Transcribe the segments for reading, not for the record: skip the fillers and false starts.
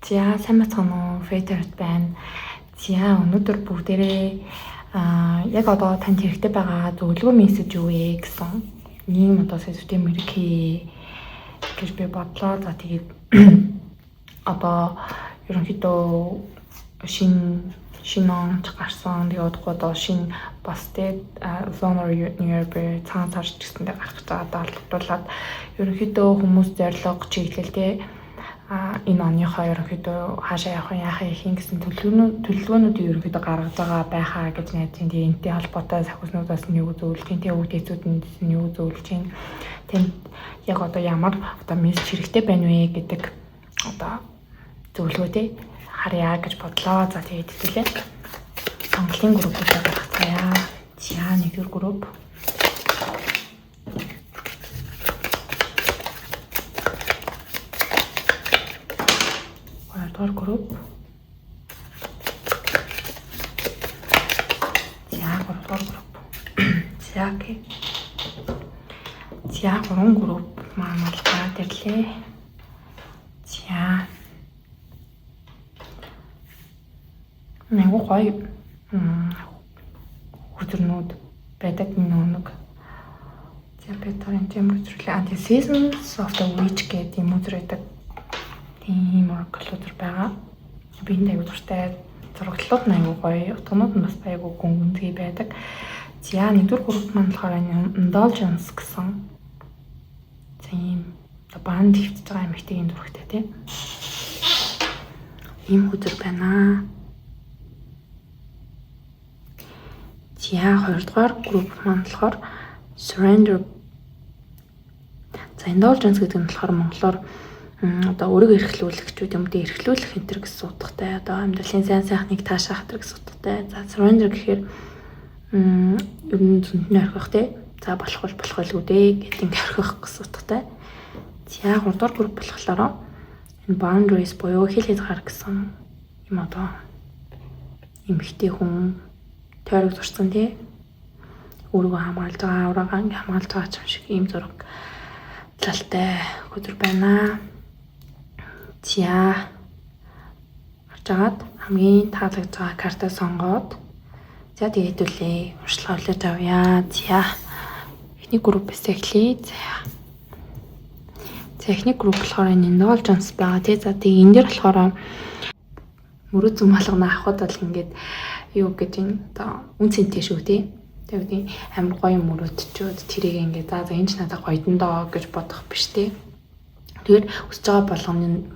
За, сайн байцгаана уу? Фетерт байна. За, өнөөдөр бүгдээрээ яг одоо танд хэрэгтэй байгаа зөвлөгөө мессеж юу вэ гэсэн ийм одоо сэдвтэй мэрэгхий гэж би бодлоо. За, тэгээд одоо ерөнхийдөө шинэ он ч гарсан. Тэгээд удахгүй одоо шинэ бас тэ Lunar New Year буюу цагаан сар ч гэсэндээ гарах гэж байгаа. Даалгавруулаад ерөнхийдөө хүмүүс зорилго чиглэл тэ энэ оныхоо ерөнхийдөө хаашаа явах юм, яах юм гэсэн төлөвлөгөөнүүдийг ерөнхийдөө гаргаж байгаа байхаа гэж найдаж байна. Тэгээ энэтэй холбоотой сахиуснуудаас нь юу зөвлөж чинь, тэгээ үүдээцүүдэнд нь юу зөвлөж чинь, тэнд яг одоо ямар одоо мессеж хэрэгтэй байна вэ гэдэг одоо зөвлөгөөтэй харъя гэж бодлоо. За, тэгээд хэвлээ. Монголын группүүдээ гаргацгаая. За, нэгдүгээр групп. Хоёрдугаар групп. За, гуравдугаар групп. За, окей. За, гурван групп маань бол гараад ирлээ. За. Айгуу гоё хөзөрнүүд байдаг нэг. За, би тэр энэ юм хөзөрлөө. А, тэгээ Seasons of the Witch гэдэг юм хөзөр байдаг. Тийм oracle хөзөр байгаа. Би энд айгуу дуртай. Зураглалууд нь айгуу гоё. Утганууд нь бас айгуу гүн гүнзгий байдаг. За, нэгдүгээр групп маань болохоор энэ Indulgence гэсэн тийм одоо банд хөвтөж байгаа эмэгтэйгийн зурагтай тийм. Ийм хөзөр байна. За, хоёрдугаар групп маань болохоор Surrender. За, Indulgence гэдэг нь болохоор монголоор одоо өөрийгөө эрхлүүлэх ч юм уу, эрхлүүлэх энэ төр гэсэн утгатай. Одоо амьдралын сайн сайхныг таашаах тэр гэсэн утгатай. За, surrender гэхээр ер нь зөнд нь орхих те. За, болох бол болох байлгүй дээ гэд ингээ орхих гэсэн утгатай. За, гуравдугаар групп болохоор энэ boundaries буюу хил хязгаар гэсэн юм одоо эмэгтэй хүн тойрог зурсан тий. Өөрийгөө хамгаалж байгаа, авраагаа ингээ хамгаалж байгаа юм шиг ийм зураг талтай хөзөр байна. За, гарч агаад хамгийн таалагдж байгаа картаа сонгоод, за, тэгээд үлээ уншлага хүлээж авъя. За, эхний группээс эхлэе. За, эхний групп болохоор энэ Indulgence байгаа тий. За, тэгээд энэ дээр болохоор мөрөөдсөн болгоно авахд бол ингээд юу гэж энэ одоо үн цэнтэй шүү тий. Тэгээд амар гоё мөрөөдчөөд тэрийг ингээд за энэ ч надад гоёдон доо гэж бодох биш тий. Тэгэхээр өсөж байгаа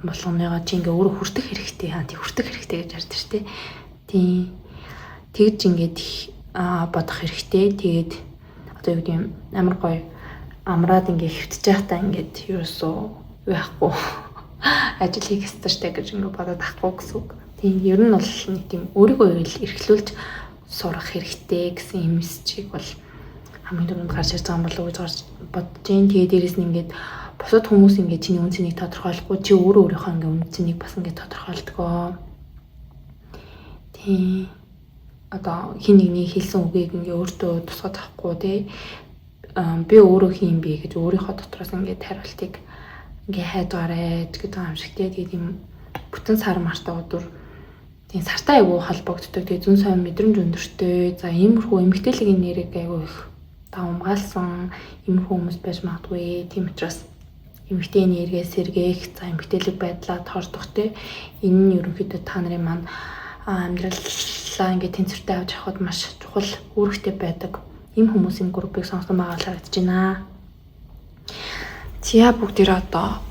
болгоныгоо чи ингээ өөрөө хүртэх хэрэгтэй. Аа, тий, хүртэх хэрэгтэй гэж ярьдаг шүү тий. Тий. Тэгж ингээд бодох хэрэгтэй. Тэгээд одоо юу гэдэг юм, амар гоё амраад ингээ хөвтөж байхдаа ингээд ерөөсөө юу яахгүй, ажил хийх ёстой штэ гэж ингээ бодоод ахгүй гэсэн үг. Тийм, ер нь бол нэг тийм өөрийгөө эрхлүүлж сурах хэрэгтэй гэсэн юм мессежийг бол хамгийн түрүүнд гарч ирж байгаа юм болов уу гэж гарч бодож जैन. Тэгээ дээрэс нь ингээд бусад хүмүүс ингээд чиний үн цэнийг тодорхойлохгүй, чи өөрөө өөрийнхөө ингээд үн цэнийг бас ингээд тодорхойлдгоо. Тийм. Одоо хин нэгний хэлсэн үгийг ингээд өөртөө тусгаж авахгүй тий. Би өөрөө хин юм бэ гэж өөрийнхөө дотроос ингээд хариултыг ингээд хайдгаарай гэдэг юм шиг тий. Тэгээд юм бүтэн сар мартаа өдөр тийм сартай айгүй холбогддог. Тэгээ зүүн сайн мэдрэмж өндөртэй. За, иймэрхүү эмэгтэйлэгийн нэрийг айгүй их давмгаалсан иймэрхүү хүмүүс байж магадгүй. Тийм учраас эмэгтэй нэргээ сэргээх, за, эмэгтэйлэг байдлаа тордох те. Энэ нь ерөнхийдөө та нарын маань амьдралаа ингээд тэнцвэртэй авч явахад маш чухал үүрэгтэй байдаг. Ийм хүмүүсийн группийг сонгосон байгаа харагдаж байна. За, бүгдээрээ одоо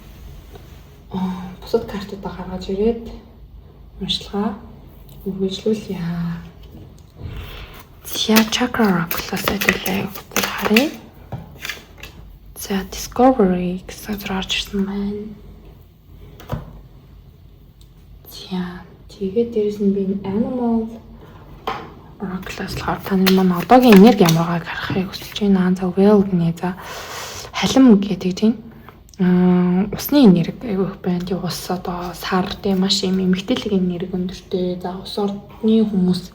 бусад картуудаа гаргаж ирээд уншилгаа үргэлжлүүлье. За, Chakra Oracle-аас хэдүүлээ харъя. За, Discovery гэсэн зураг орж ирсэн байна. За, тэгээд дээрэс нь би Animal Oracle-аас болохоор та нар маань одоогийн энерги ямар байгааг харахыг хүсэж байна. За, Whale гинэ. За, халим гэдэг чинь усны энерги айгүй их байна. Тэгээ ус одоо сар тийм маш юм эмэгтэйлэг энерги өндөртэй. За, ус ордны хүмүүс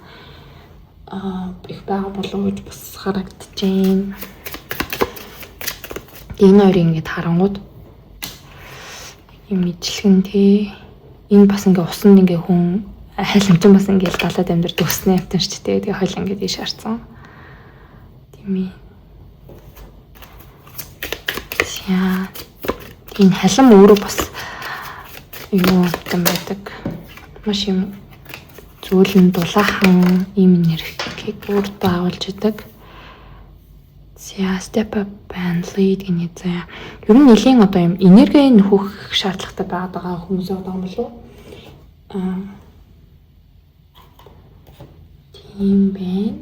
их байгаа болов уу гэж бас харагдаж байна. Энэ хоёрыг ингээд харангууд юм ижилхэн тий. Энэ бас ингээ усанд ингээ хүн хайлмчин бас ингээ далаад амьдардаг усны амьтан шүү дээ. Тэгээ хойл ингээ тийш харцсан. Тийм ээ. За. Энэ халим өөрөө бас юу юм байдаг. Маш юм зөөлөн дулаахан ийм энергийг өөртөө агуулж идэг. За, step up and lead гэнэ заа. Ер нь нэлийн одоо юм энерги нөхөх шаардлагатай байгаад байгаа хүмүүс байгаа юм болов уу? Тийм байна.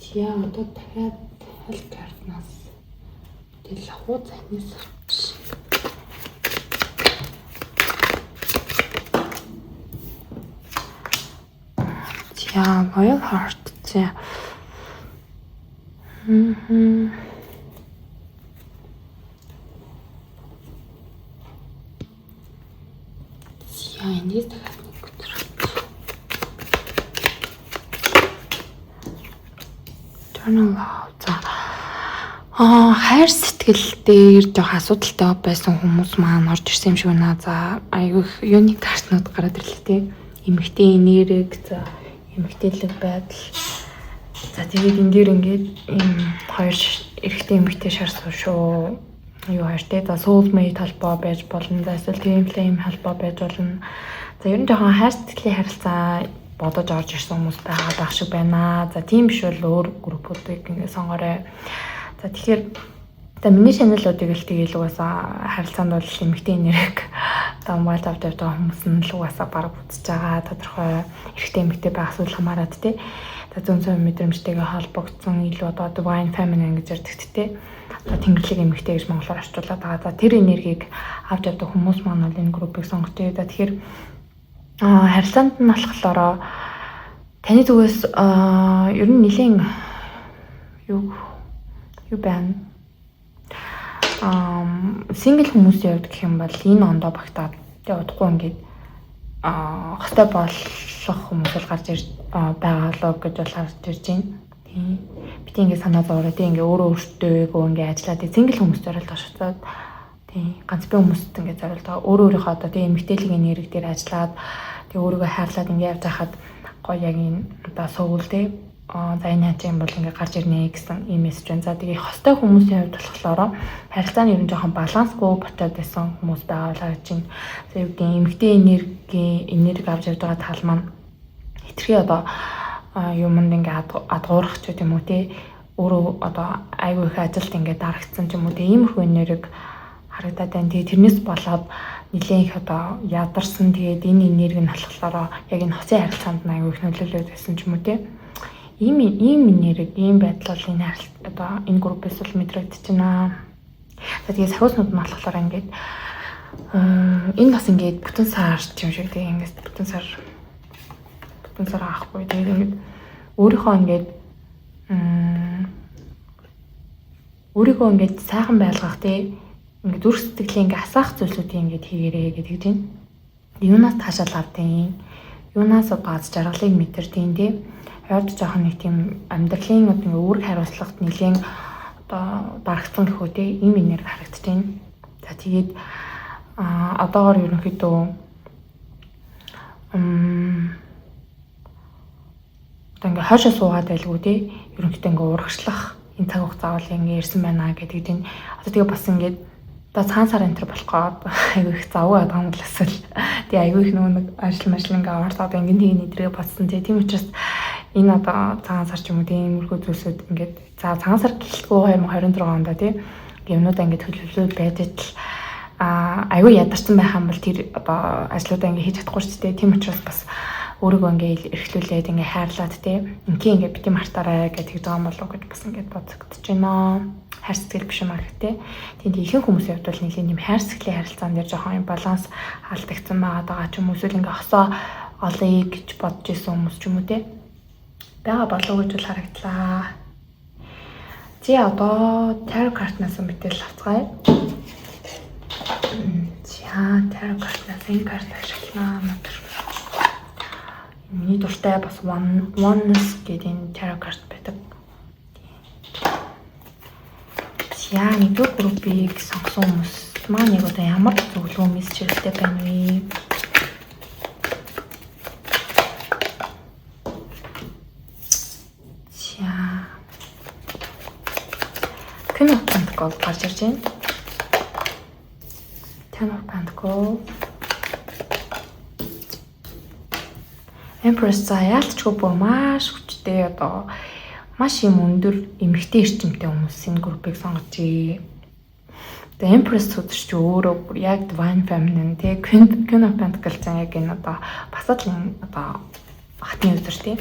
За, одоо дахиад аль картнаас тэгэл лахуу захнаас авчих. За, Loyal Heart. За. За, эндээс дахиад нэг өдөр. Eternal Love. За. Хайр сэтгэл дээр жоох асуудалтай байсан хүмүүс маань орж ирсэн юм шиг байна. За, айгүй их юуны картнууд гараад ирлээ те. Эмэгтэй энерги, за, эмэгтэйлэг байдал. За, тэгээд энэ дээр ингээд ийм хоёр эрэгтэй эмэгтэй шар шүү. Юу хоёр те. За, soulmate холбоо байж болно. За, эсвэл twin flame холбоо байж болно. За, ер нь жоохон хайр сэтгэлийн харилцаа бодож орж ирсэн хүмүүс байгаа байх шиг байна. За, тийм биш бол өөр группүүдийг ингээд сонгоорой. За, тэгэхээр за миний channel-уудыг л тэгээл угаасаа харилцаанд бол эмэгтэй энерги одоо мобайл авч явж байгаа хүмүүс нь л угаасаа бараг үзэж байгаа тодорхой эрэгтэй эмэгтэй байх эсвэл хамаарат тий. За, зөн совин мэдрэмжтэйгээ холбогдсон илүү одоо divine feminine гэж ярьдаг тий. Одоо тэнгэрлэг эмэгтэй гэж монголоор орчуулад байгаа. За, тэр энергийг авч явдаг хүмүүс маань бол энэ группийг сонгож байгаа. За, тэгэхээр харилцаанд нь болохоор таны зүгээс ер нь нэлийн юу байна? Single хүмүүсийн хувьд гэх юм бол энэ ондоо багтаад тэгээ удахгүй ингээд хостой болох хүмүүс бол гарч ирж байгаа болоо гэж бол харж ирж байна. Тийм. Бити ингээд санаа зовроо тийм ингээд өөрөө өөртөө ингээд ажиллаад single хүмүүс зориулт ташацаад тийм ганц би хүмүүст ингээд зориулт өөрөө өөрийнхөө одоо тийм эмэгтэйлэг энерги дээр ажиллаад тэгээ өөрийгөө хайрлаад ингээд явж байхад гоё яг энэ одоо soul тийм за энэ хачаа юм бол ингээ гарч ирнэ гэсэн ийм мессеж байна. За, тэгээ хостой хүмүүсийн хувьд болохоор харилцааны ер нь жоохон балансгүй болчиход байсан хүмүүс байгаа бол харагдаж байна. За, юу гэдэг эмэгтэй энерги авч явж байгаа тал маань хэтэрхий одоо юмд ингээ адгуурах ч юм уу те өөрөө одоо айгүй их ажилд ингээ дарагдсан ч юм уу те иймэрхүү энерги харагдаад байна. Тэгээ тэрнээс болоод нэлээд их одоо ядарсан. Тэгээд энэ энерги нь болохоор яг энэ хосын харилцаанд нь айгүй их нөлөөлөд байсан ч юм уу те. Ийм энерги, ийм байдал бол энэ одоо энэ группээс бол мэдрэгдэж байна. За, тэгээ сахиуснууд нь болохоор ингээд энэ бас ингээд бүтэн сар юм шиг тэгээ ингээд бүтэн сар аахгүй. Тэгээд ингээд өөрийнхөө ингээд өөрийгөө ингээд сайхан байлгах тий ингээд зүрх сэтгэлийн ингээд асаах зүйлсүүдийг ингээд хийгэрээ гэдэг чинь. Юунаас таашаал авдیں۔ Юунаас аз жаргалыг мэдэрдیں тий. Ойрд жоохон нэг тийм амьдралын одоо ингээ үүрэг хариуцлагат нэлээн одоо дарагдсан гэх үү те ийм энерги харагдаж байна. За, тэгээд одоогор ерөнхийдөө одоо ингээ хойшоо суугаад байлгүй те ерөнхийдөө ингээ урагшлах энэ цаг хугацаа бол ингээ ирсэн байна гэдэг чинь. Одоо тэгээ бас ингээд одоо цагаан сар энэ төр болох гээд айгүй их завгүй байгаа юм бол эсвэл тэгээ айгүй их нөгөө нэг ажил мажил ингээ ороод одоо ингээ тийг нэдрээ бодсон те. Тийм учраас энэ одоо цагаан сар ч юм уу тиймэрхүү зүйлсүүд ингээд за цагаан сар гэлтгүй 2026 онд тий юмнуудаа ингээд төлөвлөлөө байж л айгүй ядарсан байх юм бол тэр одоо ажлуудаа ингээд хийж чадахгүй шүү дээ. Тийм учраас бас өөрийгөө ингээд эрхлүүлээд ингээд хайрлаад тий инкий ингээд бити мартаарай гэж тэгж байгаа юм болов уу гэж бас ингээд бодогдож байна. Хайр сэтгэл биш юм аа гэхдээ тийм ихэнх хүмүүсийн хувьд бол нэлийн тийм хайр сэтгэлийн харилцаан дээр жоохон юм баланс алдагдсан байгаа даа ч юм уу эсвэл ингээд хосоо олъё гэж бодож исэн хүмүүс ч юм уу тий байгаа болов гэж бол харагдлаа. Чи одоо tarot картнаас мэдээлэл авцгаая. За, tarot картнаас энэ карт ашиглана. Миний дуртай бас oneness гэдэг энэ tarot карт байдаг. За, нэгдүгээр группийг сонгосон хүмүүс Маань яг одоо ямар зөвлөгөө мессеж хэрэгтэй байна вэ? За. Queen of Pentacles гарч ирж байна. Ten of Pentacles. Empress, за яалтчгүй бүр маш хүчтэй одоо маш юм өндөр эмэгтэй эрчимтэй хүмүүс энэ группийг сонгожээ. Тэгээ Empress сүдэрч чи өөрөө бүр яг Divine Feminine тий, Queen of Pentacles зан яг энэ одоо бас л энэ одоо хатны үзэр тий.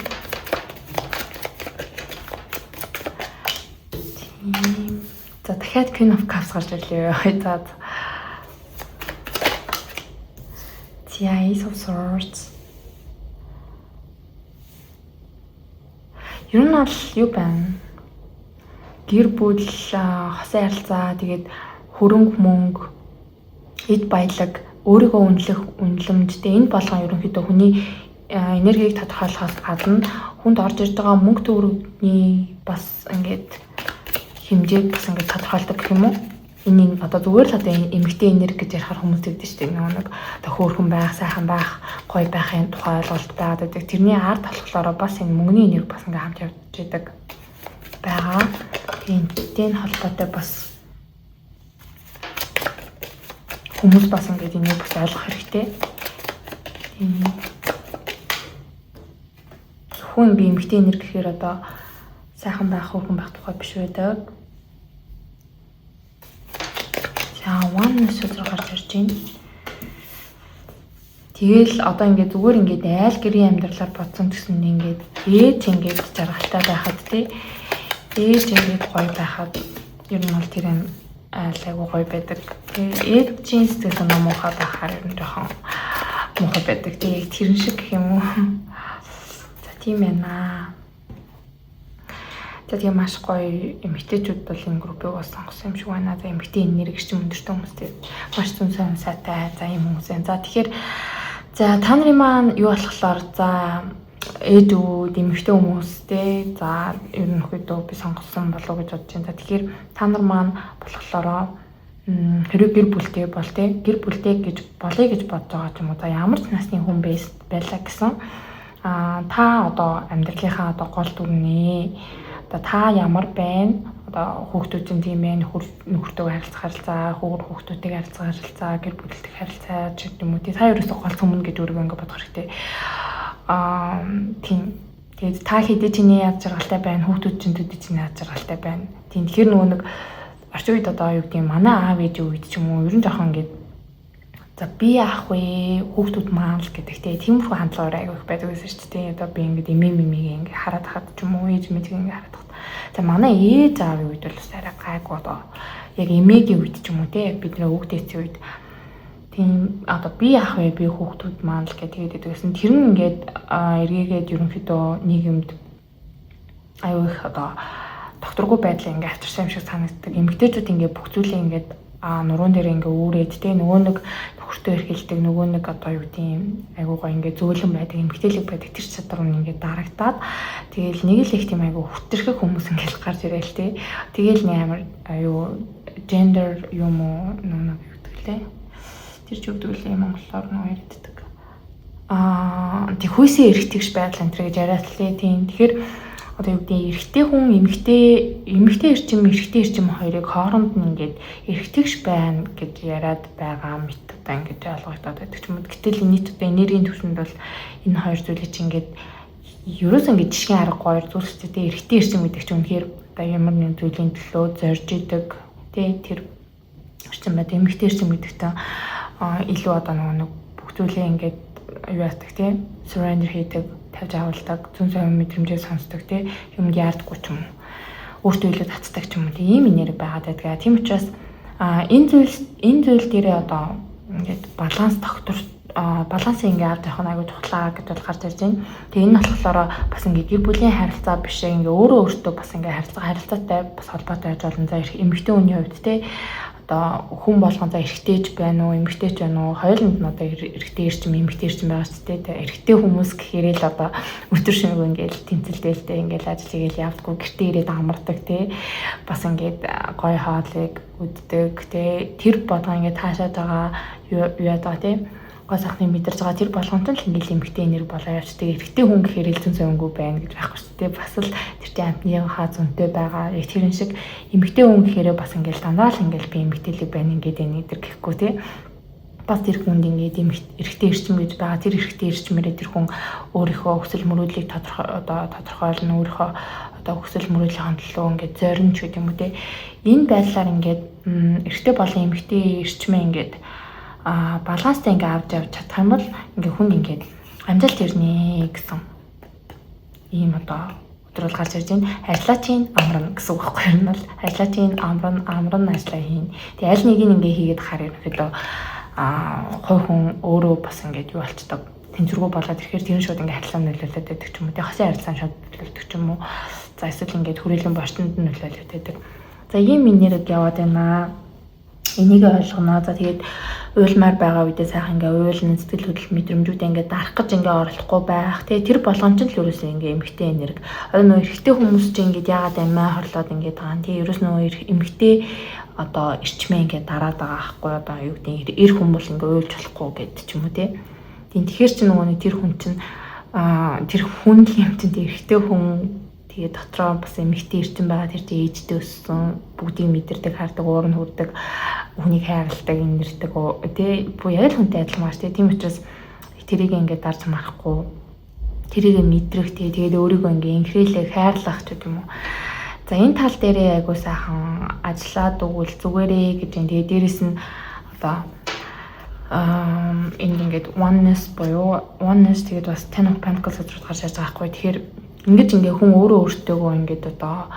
Тийм. За дахиад Queen of Cups гарч ирлээ. За. За Ace of Swords. Ер нь бол юу байна? Гэр бүл, хосын харилцаа, тэгээд хөрөнгө мөнгө, эд баялаг, өөрийгөө үнэлэх үнэлэмжтэй энэ болгон ерөнхийдөө хүний энергийг тодорхойлохоос гадна хүнд орж ирж байгаа мөнгө төгрөгийн бас ингээд хэмжээг бас ингээд тодорхойлдог гэх юм уу? Энэ одоо зүгээр л одоо эмэгтэй энерги гэж ярихаар хүмүүс тэгдэж шүү дээ. Нөгөө нэг одоо хөөрхөн байх, сайхан байх, гоё байхын тухай ойлголт байгаад байдаг. Тэрний ард болохоор бас энэ мөнгөний энерги бас ингээд хамт явж идэг байгаа. Тэгээ энэтэй холбоотой бас хүмүүс бас ингээд энийг бас ойлгох хэрэгтэй. Тийм. Зөвхөн ингээ эмэгтэй энерги гэхээр одоо сайхан байх, хөөрхөн байх тухай биш байдаг. За, one сүзэр гарч ирж байна. Тэгэл одоо ингээд зүгээр ингээд айл гэрийн амьдралаар бодсон гэсэн нь ингээд ээж ингээд жаргалтай байхад тий, ээж ингээд гоё байхад ер нь бол тэр юм айл айгу гоё байдаг. Тэгээ ээжийн сэтгэл санаа муухай байхаар ер нь жоохон муухай байдаг. Тэгээ яг тэрэн шиг гэх юм уу. За тийм байна. За тэгээ маш гоё эмэгтэйчүүд бол энэ группийг бас сонгосон юм шиг байна. За эмэгтэй энерги эрчим өндөртэй хүмүүстэй маш зүүн сайн сайтай за ийм хүмүүс байна. За тэгэхээр за та нарын маань юу болохоор за ээжүүд, эмэгтэй хүмүүстэй за ерөнхийдөө би сонгосон болов уу гэж бодож байна. За тэгэхээр та нар маань болохоор хэрэг гэр бүлтэй бол те гэр бүлтэй гэж болъё гэж бодож байгаа ч юм уу. За ямар ч насны хүн байлаа гэсэн та одоо амьдралынхаа одоо гол дүр нэ. Одоо та ямар байна? Одоо хүүхдүүд чинь тийм ээ нөхөртөө харилцах харилцаа, хүүхэр хүүхдүүдтэйг харилцах харилцаа, гэр бүлтэй харилцаа ч гэдэг юм уу. Та ерөөсөө гол цөмөн гэж өөрийгөө ингэ бодох хэрэгтэй. Тийм. Тэгээд та хэдий чиний яд жаргалтай байна, хүүхдүүд чинь төдий чиний яд жаргалтай байна. Тийм. Тэгэхээр нөгөө нэг орчин үед одоо юу гэдэг юм, манай аав ээжийн үед ч юм уу, ер нь жоохон ингэ за би яах вэ? Хүүхдүүд маань л гэдэг те. Тиймэрхүү хандлагаар айгүй их байдаг байсан шүү дээ. Одоо би ингээд эмээ мэмийг ингээд хараад хахад ч юм уу, ээж мэдэг ингээд хараад хахад. За манай ээж аавын үед бол бас арай гайгүй одоо яг эмээгийн үед ч юм уу те, бидний өвгдээцийн үед тийм одоо би яах вэ? Би хүүхдүүд маань л гэдэг тэгээд байсан. Тэр нь ингээд эргээгээд ерөнхийдөө нийгэмд айгүй их одоо докторгүй байдлаа ингээд авчирсан юм шиг санагддаг. Эмэгтэйчүүд ингээд бүх зүйлээ ингээд нуруунд дээр ингээ үүрээд те нөгөө нэг нөхөртөө эрхэлдэг, нөгөө нэг одоо юу гэдэг юм айгуу гоё ингээ зөөлөн байдаг, эмгтээлэг байдаг тэр чадвар нь ингээ дарагдаад тэгэл нэг л их тийм айгуу хүтэрхэх хүмүүс ингээл гарч ирээл те. Тэгэл нэг амар аюу гендер юм уу нэг юу гэдэг лээ. Тэр ч юу гэдэг лээ монголоор нэг ярьддаг. Тэг хүйсээ эрхтгш байдал энэ төр гэж яриад лээ. Тийм. Тэгэхээр одоо юу гэдэг эрэгтэй хүн эмэгтэй эрчим эрэгтэй эрчим хоёрыг хооронд нь ингээд эрэгтгэж байна гэж яриад байгаа мэт одоо ингээд ойлгогдоод байдаг ч юм уу. Гэтэл нийт одоо энергийн түвшинд бол энэ хоёр зүйлийг чи ингээд ерөөс ингээд жишгийн арга хоёр зүйл шүү дээ. Эрэгтэй эрчим гэдэг чинь үнэхээр одоо ямар нэгэн зүйлийн төлөө зорж идэг тий тэр эрчим байдаг. Эмэгтэй эрчим гэдэгтээ илүү одоо нөгөө нэг бүх зүйлээ ингээд юу яадаг тий surrender хийдэг, тавьж авалдаг, зүүн сайн мэдрэмжээ сонсдог тий юмд яардаггүй ч юм уу. Өөртөө илүү татдаг ч юм уу. Тийм энерги байгаад байдаг. Тийм учраас энэ зүйл дээрээ одоо ингээд баланс доктор балансыг ингээ авч явах нь айгүй чухлаа гэж бол гарч ирж байна. Тэгээ энэ нь болохоор бас ингээ гэр бүлийн харилцаа биш ингээ өөрөө өөртөө бас ингээ харилцаатай бас холбоотой байж болно. За эмэгтэй хүний хувьд те Одоо хүн болгон, за, эрэгтэйч байна уу, эмэгтэйч байна уу, хоёуланд нь одоо эрэгтэй эрчим, эмэгтэй эрчим байгаа шүү дээ. Эрэгтэй хүмүүс гэхээр л одоо өдөр шөнөгүй ингээл тэмцэлдээлтэй, ингээл ажил хийгээл явдггүй, гэртээ ирээд амардаг те, бас ингээд гоё хоолыг үддэг те, тэр болгон ингээд таашаад байгаа, юу яадаг байгаа те, гоо сайхныг мэдэрч байгаа тэр болгонтой л ингээл эмэгтэй энерги болоо явцдаг. Эрэгтэй хүн гэхээр л зөн совингүй байна гэж байхгүй шүү дээ. Бас л тэр чинь амтныхаа зөнтэй байгаа. Яг тэрэн шиг эмэгтэй хүн гэхээр бас ингээл дандаа л ингээл би эмэгтэйлэг байна, ингээд байна гэдэг гэхгүй те, бас тэр хүнд ингээд эрэгтэй эрчим гэж байгаа. Тэр эрэгтэй эрчмээрээ тэр хүн өөрийнхөө хүсэл мөрөөдлийг тодорхой одоо тодорхойлно, өөрийнхөө одоо хүсэл мөрөөдлийн төлөө ингээд зорино ч гэдэг юм уу те. Энэ байдлаар ингээд эрэгтэй болон эмэгтэй эрчмээ ингээд баланстай ингээ авч явж чадах юм бол ингээ хүн ингээд амжилт ирнэ гэсэн ийм одоо өдрөл гарч ирж байна. Ажлаа чинь амарна гэсэн үг байхгүй юу? Бол ажлаа чинь амарна, амарна, ажлаа хийн. Тэгээ аль нэг нь ингээ хийгээд хаар ерөнхийдөө хувь хүн өөрөө бас ингээд юу болчдөг, тэнцвэргүй болоод ирэхээр тэр нь шууд ингээ харилцаа нөлөөлөд байдаг ч юм уу. Тэгээ хосын харилцаа шууд нөлөөлдөг ч юм уу. За, эсвэл ингээд хүрээлэн борчтонд нь нөлөөлөд байдаг. За, ийм энерги яваад байна. Энийг ойлгоно. За, тэгээд уйлмаар байгаа үедээ сайхан ингээ уйлна, сэтгэл хөдлөл мэдрэмжүүдээ ингээ дарах гэж ингээ оролдохгүй байх. Тэгээ тэр болгон ч л ерөөсөө ингээ эмэгтэй энерги. Одоо нөө эрэгтэй хүмүүс чинь ингээд яагаад амиа хорлоод ингээд байгаа юм. Тэгээ ерөөс нөө эмэгтэй одоо эрчмээ ингээ дараад байгаа байхгүй, одоо юу гэдэг, эр хүмүүс ингээ уйлж болохгүй гэд ч юм уу те. Тийм, тэгэхээр чи нөгөө нэг тэр хүн чинь тэр хүн л юм чинь эрэгтэй хүн, тэгээ дотроо бас эмэгтэй эрчим байгаа. Тэр чинь ээжтэй өссөн, бүгдийг мэдэрдэг, хардаг, уур нь хүрдэг, хүнийг хайрладаг, инэрдэг тий, бүх яг л хүнтэй адилхан маш тий. Тийм учраас тэрийг ингээд дарж марахгүй, тэрийг мэдрэх тий, тэгээд өөрийгөө ингээ инхрийлэх, хайрлах ч гэдэг юм уу. За, энэ тал дээрээ айгуу сайхан ажиллаад өгвөл зүгээрээ гэж юм. Тэгээд дээрэс нь одоо энд ингээд oneness буюу oneness, тэгээд бас Ten of Pentacles өдрүүд гарч ирж байгаа байхгүй. Тэгэхээр ингэж ингээ хүн өөрөө өөртөөгөө ингээд одоо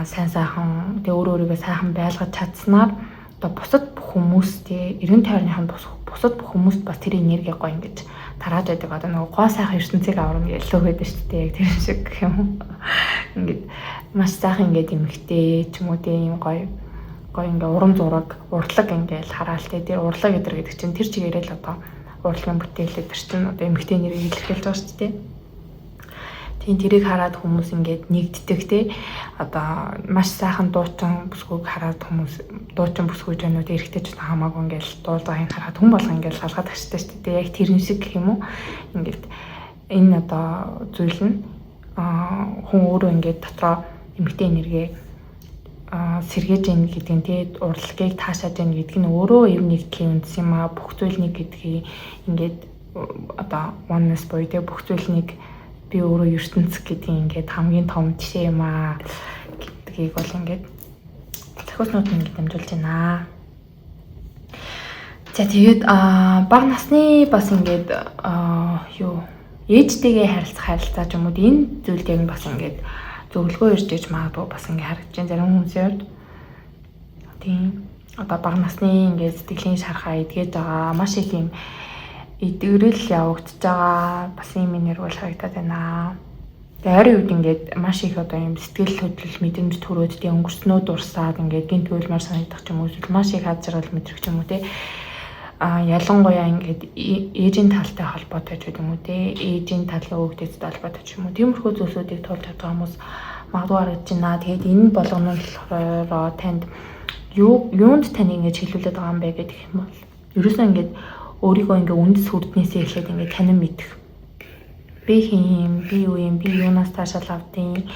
сайн сайхан тэгээ өөрөө өөрийгөө сайхан байлгаж чадсанаар одоо бусад бүх хүмүүс тий, эргэн тойрныхан бусад бүх хүмүүст бас тэр энерги гоё ингэж тарааж байдаг. Одоо нөгөө гоо сайхан ертөнцийг аварна гэж лөө байдаг шүү дээ. Яг тэр шиг гэх юм уу. Ингээд маш сайхан ингээд эмэгтэй ч юм уу тий, ийм гоё гоё ингээ урам зураг, урлаг ингээл хараал тий. Тэр урлаг гэдэр гэдэг чинь тэр чигээрээ л одоо урлагийн бүтээлээ тэр чинь одоо эмэгтэй нэрийг илэрхийлж байгаа шүү дээ. Тийм, тэрийг хараад хүмүүс ингээд нэгддэг те. Одоо маш сайхан дуучин бүсгүйг хараад хүмүүс, дуучин бүсгүй ч байна уу, эрэгтэй ч хамаагүй, ингээд дуулж байгааг хараад хүн болго ингээд шалгаад тагчтай шүү дээ. Яг тэрэн шиг гэх юм уу. Ингээд энэ одоо зүйл нь хүн өөрөө ингээд дотроо эмэгтэй энерги сэргээж ийн гэдэг нь тий, урлагийг таашааж ийн гэдэг нь өөрөө эв нэгдлийн үндэс юм а, бүх зүйл нэг гэдгийг ингээд одоо oneness буюу тий, бүх зүйл нэг, би өөрөө ертөнц гэдгийг ингээд хамгийн том жишээ юм аа гэдгийг бол ингээд зохиоснууд нь ингээд дамжуулж байна. За, тэгээд бага насны бас ингээд юу ээжтэйгээ харилцах харилцаа ч юм уу, энэ зүйл дээр нь бас ингээд зөвлөгөө ирж иж магадгүй, бас ингээд харагдаж байна зарим хүмүүсийн хувьд. Тийм. Одоо бага насны ингээд сэтгэлийн шархаа эдгэж байгаа, маш их юм эдгэрэл явагдаж байгаа, бас юм энерги бол харагдаад байна. Тэгээ ойрын үед ингээд маш их одоо юм сэтгэл хөдлөл мэдрэмж төрөөд тий, өнгөрснөө дурсаад ингээд гэнэт уйлмаар санагдах ч юм уу, эсвэл маш их аз жаргал мэдрэх ч юм уу те. Ялангуяа ингээд ээжийн талтай холбоотой ч гэдэг юм уу те, ээжийн талын өвөгдөөстэй холбоотой ч юм уу, тиймэрхүү зүйлсүүдийг туулж чадах хүмүүс магадгүй харагдаж байна. Тэгээд энэ болгоно нь болохоор танд юу юунд тань ингэж хэлүүлээд байгаа юм бэ гэдэг юм бол ерөөсөө ингээд өөрийгөө ингээ үндэс хүрднээсээ эхлээд ингээ танин мэдэх. Би хэн юм, би юу юм, би юунаас таашаал авдیں۔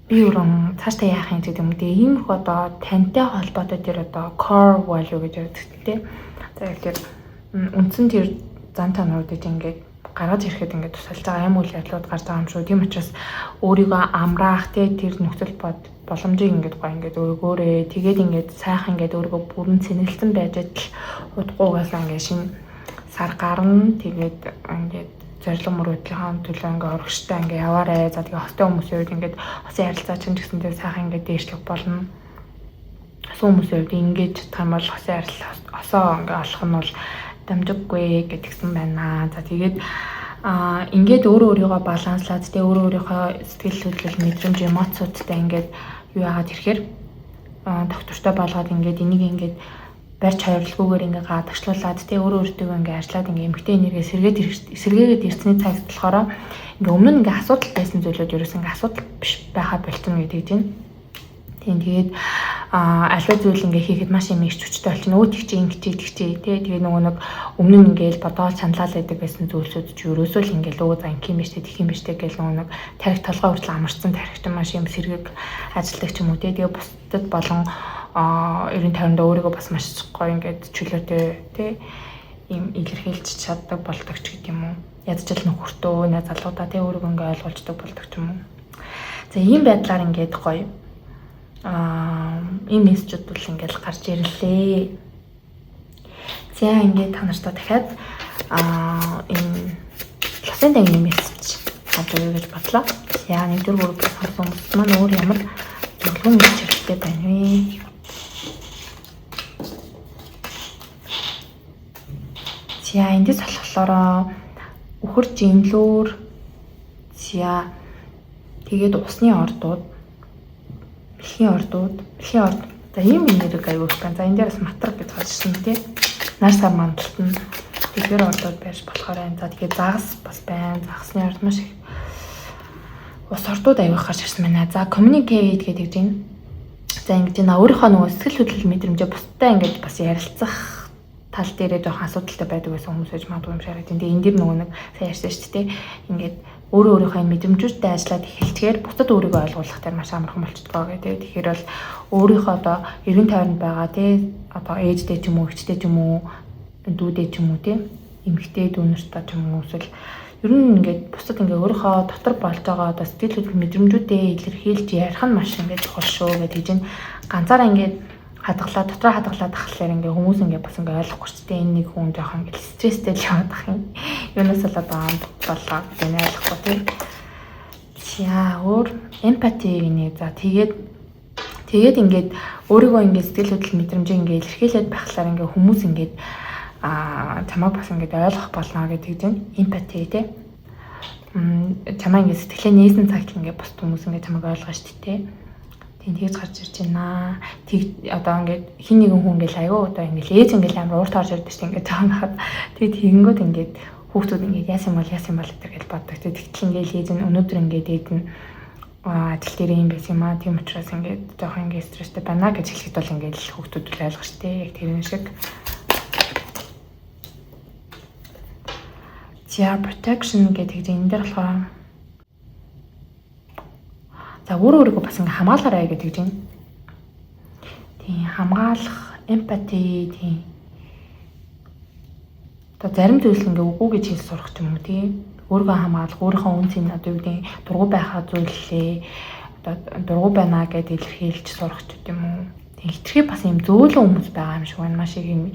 Би өрөн цаашдаа яах юм гэдэг юм. Тэгээ иймэрхүү одоо тантай холбоотой тэр одоо core value гэж ярьдаг тийм. За, тэгэхээр үндсэн тэр зан чанаруудыг ингээд гаргаж ирэхэд ингээд тусалж байгаа юм үйл явдлууд гарч байгаа юм шүү. Тийм учраас өөрийгөө амраах те, тэр нөхцөл бод боломжийг ингээд гоё ингээд өгөөрэй. Тэгээд ингээд сайхан ингээд өөрийгөө бүрэн цэнэглэсэн байж адил удахгүйгээс ингээд шинэ сар гарна. Тэгээд ингээд зорилго мөрөөдлийнхаа төлөө ингээ урагштай ингээ яваарэ. За, тэгээ хостой хүмүүсийн хувьд ингээд хосын харилцаа чинь ч гэсэндээ сайхан ингээд дээшлэх болно. Хосын хүмүүсийн хувьд ингэж чадах юм бол хосын харилцаа осоо ингээ олох нь бол дамжиггүй гэдгсэн байна. За, тэгээд ингээд өөрөө өөрийгөө баланслаад тэгээ өөрөө өөрийнхөө сэтгэл хөдлөл, мэдрэмж, эмоцуудтай ингээд юу яагаад ирэхээр тогтвортой болгоод ингээд энийг ингээд барьж хойрлгүйгээр ингээ гадагшлуулад тий өөрөө өөртөө ингээ ажиллаад ингээ эмгтэй энерги сэргээгээд ирсний цагт болохоор ингээ өмнө нь ингээ асуудал байсан зүйлүүд ерөөс ингээ асуудал биш байхаа болчихно гэдэг чинь. Тийм, тэгээд альва зүйл ингээ хийхэд маш юм их хүчтэй болчихно. Өө тэгчээ ингэчээ тэгчээ тий. Тэгээ нөгөө нэг өмнө нь ингээл бодоол чанлал байдаг байсан зүйлсүүд чи ерөөсөө л ингээл өө за ингэх юм биш тэ тэгэх юм биш тэ гэл нөгөө нэг тарих толгой хүртэл амарсан тарихтай маш юм сэргэг ажилдаг ч юм уу тий. Тэгээ бусдад болон ерэн тойрондоо өөрийгөө бас маш гоё ингээд чөлөөтэй тий ийм илэрхийлж чаддаг болдог ч гэдэг юм уу. Ядчил нөхөртөө, найз залуудаа тий өөрийгөө ингээ ойлгуулждаг болдог ч юм уу. За ийм байдлаар ингээд гоё ийм мессежүүд бол ингээд гарч ирлээ. За ингээд та нартай дахиад энэ лусын дангийн мессеж авч өгье гэж бодлоо. За нэгдүгээр группээс сонсон хүмүүс маань өөр ямар зөвлөгөө мессеж хэрэгтэй байна вэ? За эндээс болохоор үхэр жинлүүр, за тэгээд усны ордууд, мэлхийн ордууд, мэлхийн орд. За ийм нэрэг аягүй их байна. За энэ дээр бас матар гэж гарч ирсэн тий. Нар сар мандалт нь тэдгээр ордууд байж болохоор байна. За тэгээд загас бас байна. Загасны орд маш их. Ус ордууд аягүй их гарч ирсэн байна. За communicate гэдэг чинь. За ингэж байна. Өөрийнхөө нөгөө сэтгэл хөдлөл мэдрэмжээ бусдад ингэж бас ярилцах тал дээрээ жоохон асуудалтай байдаг байсан хүмүүс байж магадгүй юм шиг харагдана. Тэгээ энэ дэр нөгөө нэг сайн ярьсан шүү дээ. Ингээд өөрөө өөрийнхөө энэ мэдрэмжүүдтэй ажиллаад эхэлчихээр бусдад өөрийгөө ойлгуулах дээр маш амархан болчихдгоо гэдэг. Тэгэхээр бол өөрийнхөө одоо эргэн тойронд байгаа тий одоо ээжтэй ч юм уу, эгчтэй ч юм уу, дүүдээ ч юм уу тий эмэгтэй дүү нартай ч юм уу эсвэл ер нь ингээд бусдад ингээд өөрийнхөө дотор болж байгаа одоо сэтгэл хөдлөл мэдрэмжүүдээ илэрхийлж ярих нь маш ингээд чухал шүү гэдэг чинь ганцаараа ингээд хадгалаад дотроо хадгалаад ахлаар ингээ хүмүүс ингээ бас ингээ ойлгохгүй ч тийм энэ нэг хүн жоохон ингээ стресстэй л яваад ах юм. Юунаас болоод байгаа юм болоо гэдэг нь ойлгохгүй тийм. За өөр эмпати гинэ. За тэгээд ингээд өөрийгөө ингээ сэтгэл хөдлөл мэдрэмжээ ингээ илэрхийлээд байхлаар ингээ хүмүүс ингээд чамайг бас ингээд ойлгох болно гэдэг чинь эмпати тийм. Чамаа ингээ сэтгэлээ нээсэн цагт ингээ бус хүмүүс ингээ чамайг ойлгоо шүү дээ. Тийм тэгж гарч ирж байна. Тэг одоо ингээд хин нэгэн хүн ингээд аюу одоо ингээд ээж ингээд амар уурт орж ирдэг чинь ингээд таан хахад тэг тэгэнгүүт ингээд хүүхдүүд ингээд яасан бол яасан бол гэдэг гэж боддог. Тэг тэгтэл ингээд ээж нь өнөөдөр ингээд ээж нь ажил дээр юм байсан юм аа. Тийм учраас ингээд жоохон ингээд стресстэй байна гэж хэлэхэд бол ингээд хүүхдүүд л ойлгож штэ. Яг тэрэн шиг. За protection гэдэг чинь энэ дээр болохоор за өөрөө өөрийгөө бас ингээ хамгаалаарай гэдэг чинь. Тийм хамгаалах, эмпати тийм. Одоо зарим зүйлс ингээ үгүй гэж хэлж сурах ч юм уу тийм. Өөрийгөө хамгаалах, өөрийнхөө үн цэн одоо юу гэдэг дургу байхаа зүйллээ. Одоо дургу байна гэдээ илэрхийлж сурах ч юм уу. Тийм хитрхи бас юм зөөлөн хүмүүс байгаа юм шиг байна. Маш их юм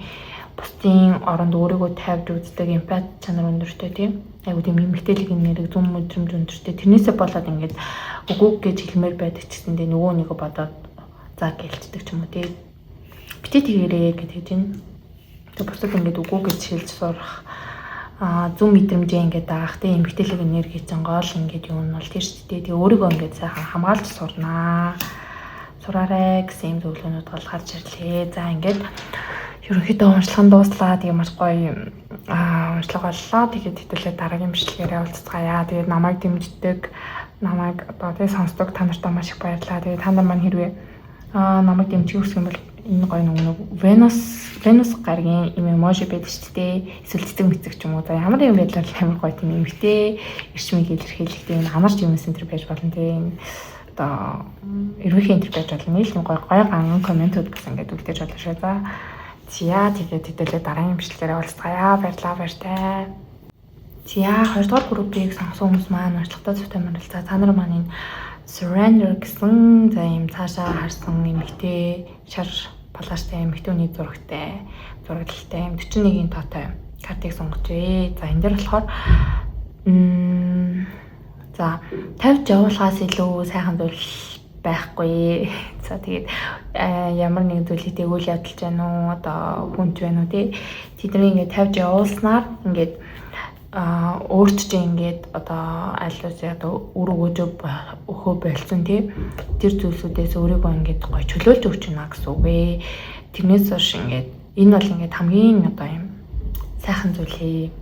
бусдын оронд өөрийгөө тавьж үздэг эмпат чанар өндөртэй тийм. Айгуу тийм эмгтээлэг нэрэг зүм мэдрэмж өндөртэй. Тэрнээсээ болоод ингээд үгүй гэж хэлмээр байдаг ч гэсэндээ нөгөө нэгэ бодоод за гэлцдэг ч юм уу тийм. Битээ тэгэрээ гэдэг чинь. Тэг бусдад ингээд үгүй гэж хэлж сурах зүм мэдрэмжээ ингээд даах тийм эмгтээлэг энерги чинь гол ингээд юу нь бол тэр шүү дээ. Тэг өөрийгөө ингээд сайхан хамгаалж сурнаа. Сураарай гэсэн юм зөвлөгөөнүүд бол гарч ирлээ. За ингээд ерөнхийдөө уншлага нь дууслаа. Тэгээ маш гоё уншлага боллоо. Тэгээд хэдүүлээ дараагийн бичлэгээр уулзцгаая. Тэгээд намайг дэмждэг, намайг одоо тэгээ сонсдог та нартай маш их баярлалаа. Тэгээд та нар маань хэрвээ намайг дэмжих хүсэх юм бол энэ гоё нэг Венус гаргийн юм эможи байдаг шүү дээ. Эсвэл цэцэг мэцэг ч юм уу. За ямар нэгэн байдлаар амар гоё тийм эмэгтэй эрчмийг илэрхийлэх тийм анарч юм центр байж болно тийм. Одоо эрвэхийн энэ байж болно. Нийлэн гоё гоё ган комментүүд бас ингээд үлдээж болно шүү. За зя тэгээд хэдүүлээ дараагийн бичлэгээр уулзцгаая. Баярлалаа, баяртай. Зя 2 дугаар группийг сонгосон хүмүүс маань уншлагатай зөвтэй морилцаа. Та нар маань энэ surrender гэсэн за ийм цаашаа харсан эмэгтэй шар палааштай эмэгтэй хүний зурагтай зураглалтай ийм 41-ийн тоотой картыг сонгожээ. За энэ дээр болохоор за тавьж явуулахаас илүү сайхан зүйл байхгүй. За тэгээд ямар нэгэн зүйлийг үйл явдалж байна уу, одоо хүнч байна уу тий. Тэдний ингээд тавьж явуулснаар ингээд Өөрт чинь ингээд одоо аль үсээ одоо үр өгөөж өхөө болцсон тий тэр зүйлсүүдээс өөрийгөө ингээд гоё чөлөөлж өгч байна гэсэн үг ээ. Тэрнээс хойш ингээд энэ бол ингээд хамгийн одоо юм сайхан зүйл ээ.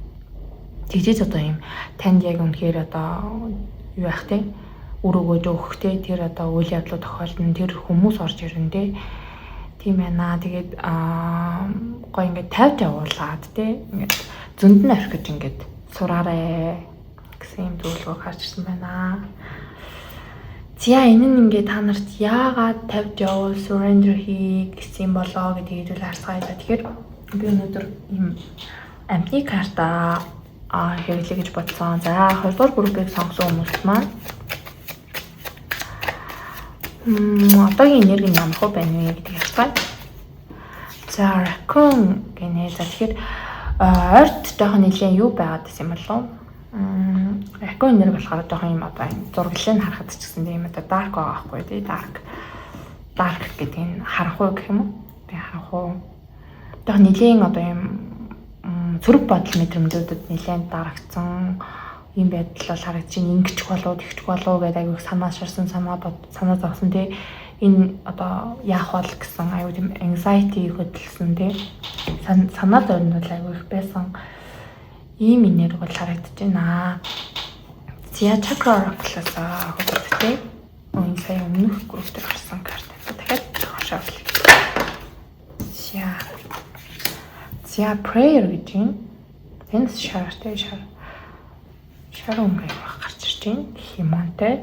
Тэгжээж одоо юм танд яг үнэхээр одоо юу яах те, үр өгөөж өгөх те, тэр одоо үйл явдлууд тохиолдно, тэр хүмүүс орж ирнэ те. Тийм байна. Тэгээд гоё ингээд тавьж явуулаад те, ингээд зөнд нь орхиж ингээд сураарэ гэсэн юм зөвлөгөө гарч ирсэн байна. За, энэ нь ингээд та нарт яагаад тавьж явуул, surrender хий гэсэн юм болоо гэдгийг хэдүүл харцгаая. За, тэгэхээр би өнөөдөр ийм амьтны карта хэрэглэе гэж бодсон. За, 2 дугаар группийг сонгосон хүмүүст маань одоогийн энерги нь ямар хөө байна вэ гэдгийг харцгаая. За, raccoon гинэ. За, тэгэхээр ойрт жоохон нэлийн юу байгаад байсан юм болов? Raccoon энерги болохоор жоохон юм одоо юм зураглалыг харахад ч гэсэн тийм одоо dark байгаа байхгүй тий, dark. Dark гэдэг нь харанхуй гэх юм уу? Тий, харанхуй. Жоохон нэлийн одоо юм сөрөг бодол мэдрэмжүүдэд нэлээд дарагдсан юм байдал бол харагдаж байна. Ингэчих болов, тэгчих болов гэдэг аягүй санаа шарсан, санаа бод, санаа зовсон тий. Энэ одоо яах бол гэсэн аягүй тийм anxiety хөдөлсөн тий. Санаа зовн бол аягүй их байсан ийм энерги бол харагдаж байна. За, чакра oracle-аас хөдөлгөх тий. Энэ сая өмнөх групп дээр гарсан карт. За, дахиад хошоо авлаа. За. За, prayer гэж байна. Энэ шартай шар. Шар өнгө гарч ирж байна. Лимонтой.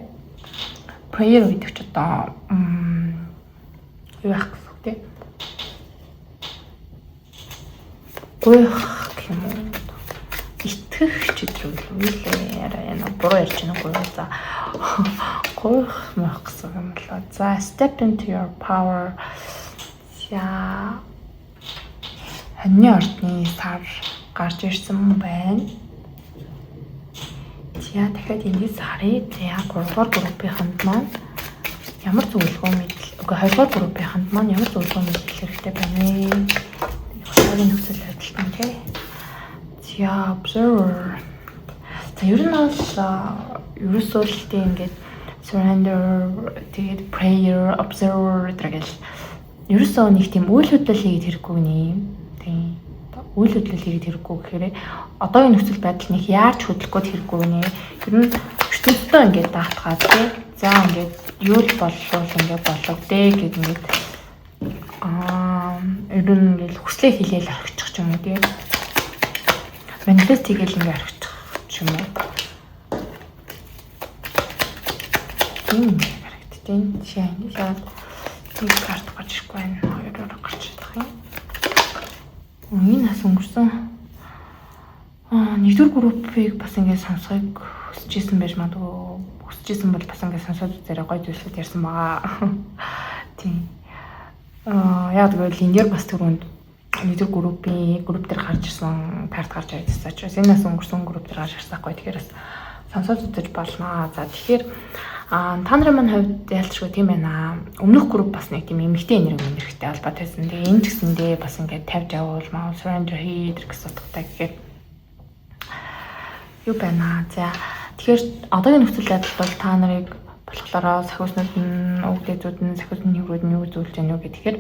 Prayer гэдэг чи одоо юу яах гэсэн үг те? Гуйх гэх юм уу? Итгэх ч гэдэг үү лээ. Арай яна буруу ярьж байна уу? За. Гуйх мөх гэсэн юм болоо. За, step into your power. За, хоньны ордны сар гарч ирсэн байна. За, дахиад эндээс харъя. За, 3 дугаар группийнханд маань ямар зөвлөгөө мэдэл, үгүй, 2 дугаар группийнханд маань ямар зөвлөгөө мэдэл хэрэгтэй байна вэ? Хоёрын нөхцөл байдалд нь тий. За, observer. За, ер нь бол ерөөсөө л тийм ингээд surrender, тэгээд prayer, observer гэдэг л ерөөсөө нэг тийм үйл хөдлөл хийгээд хэрэггүй нэ. Тийм. Үйл хөдлөл хийгээд хэрэггүй гэхээр одоогийн нөхцөл байдал нэг яарч хөдлөх гээд хэрэггүй нэ. Ер нь ертөнцийн ингээд даатгаад тий. За, ингээд юу л боллоо ингээд болов дээ гэд ингээд ер нь ингээд хүслээ хэлээл орхичих ч юм уу тий. Манифест хийгээл ингээд орхичих ч юм уу. Тийм харагдаж байна. Жишээ ингээд нэг карт гарч ирэхгүй байна. Хоёроор гарч ирэх юм. Энэ нас өнгөрсөн. Нэгдүгээр группийг бас ингээд сонсохыг хүсэж исэн байж магадгүй. Хүсэж исэн бол бас ингээд сонсоод үзээрэй, гоё зүйлсүүд ярьсан байгаа. Тийм. Яг гэвэл энэ дээр бас түрүүнд нэгдүгээр группийн групп дээр гарч ирсэн карт гарч ирсэн учраас энэ нас өнгөрсөн групп дээр гарч ирсэн байхгүй. Тэгэхээр бас сонсоод үзэж болно. За, тэгэхээр та нарын маань хувьд ялцшгүй тийм байна. Өмнөх групп бас нэг тийм эмэгтэй энерги энергтэй холбоотой байсан. Тэгээ энэ ч гэсэндээ бас ингээд тавьж явуул, маа surrender хий гэсэн утгатай гэхээр юу байна. За, тэгэхээр одоогийн нөхцөл байдалд бол та нарыг болохоор сахиуснууд нь, өвлөзүүд нь, сахиусны хөврүүд нь юу зүйлж байна вэ гэхээр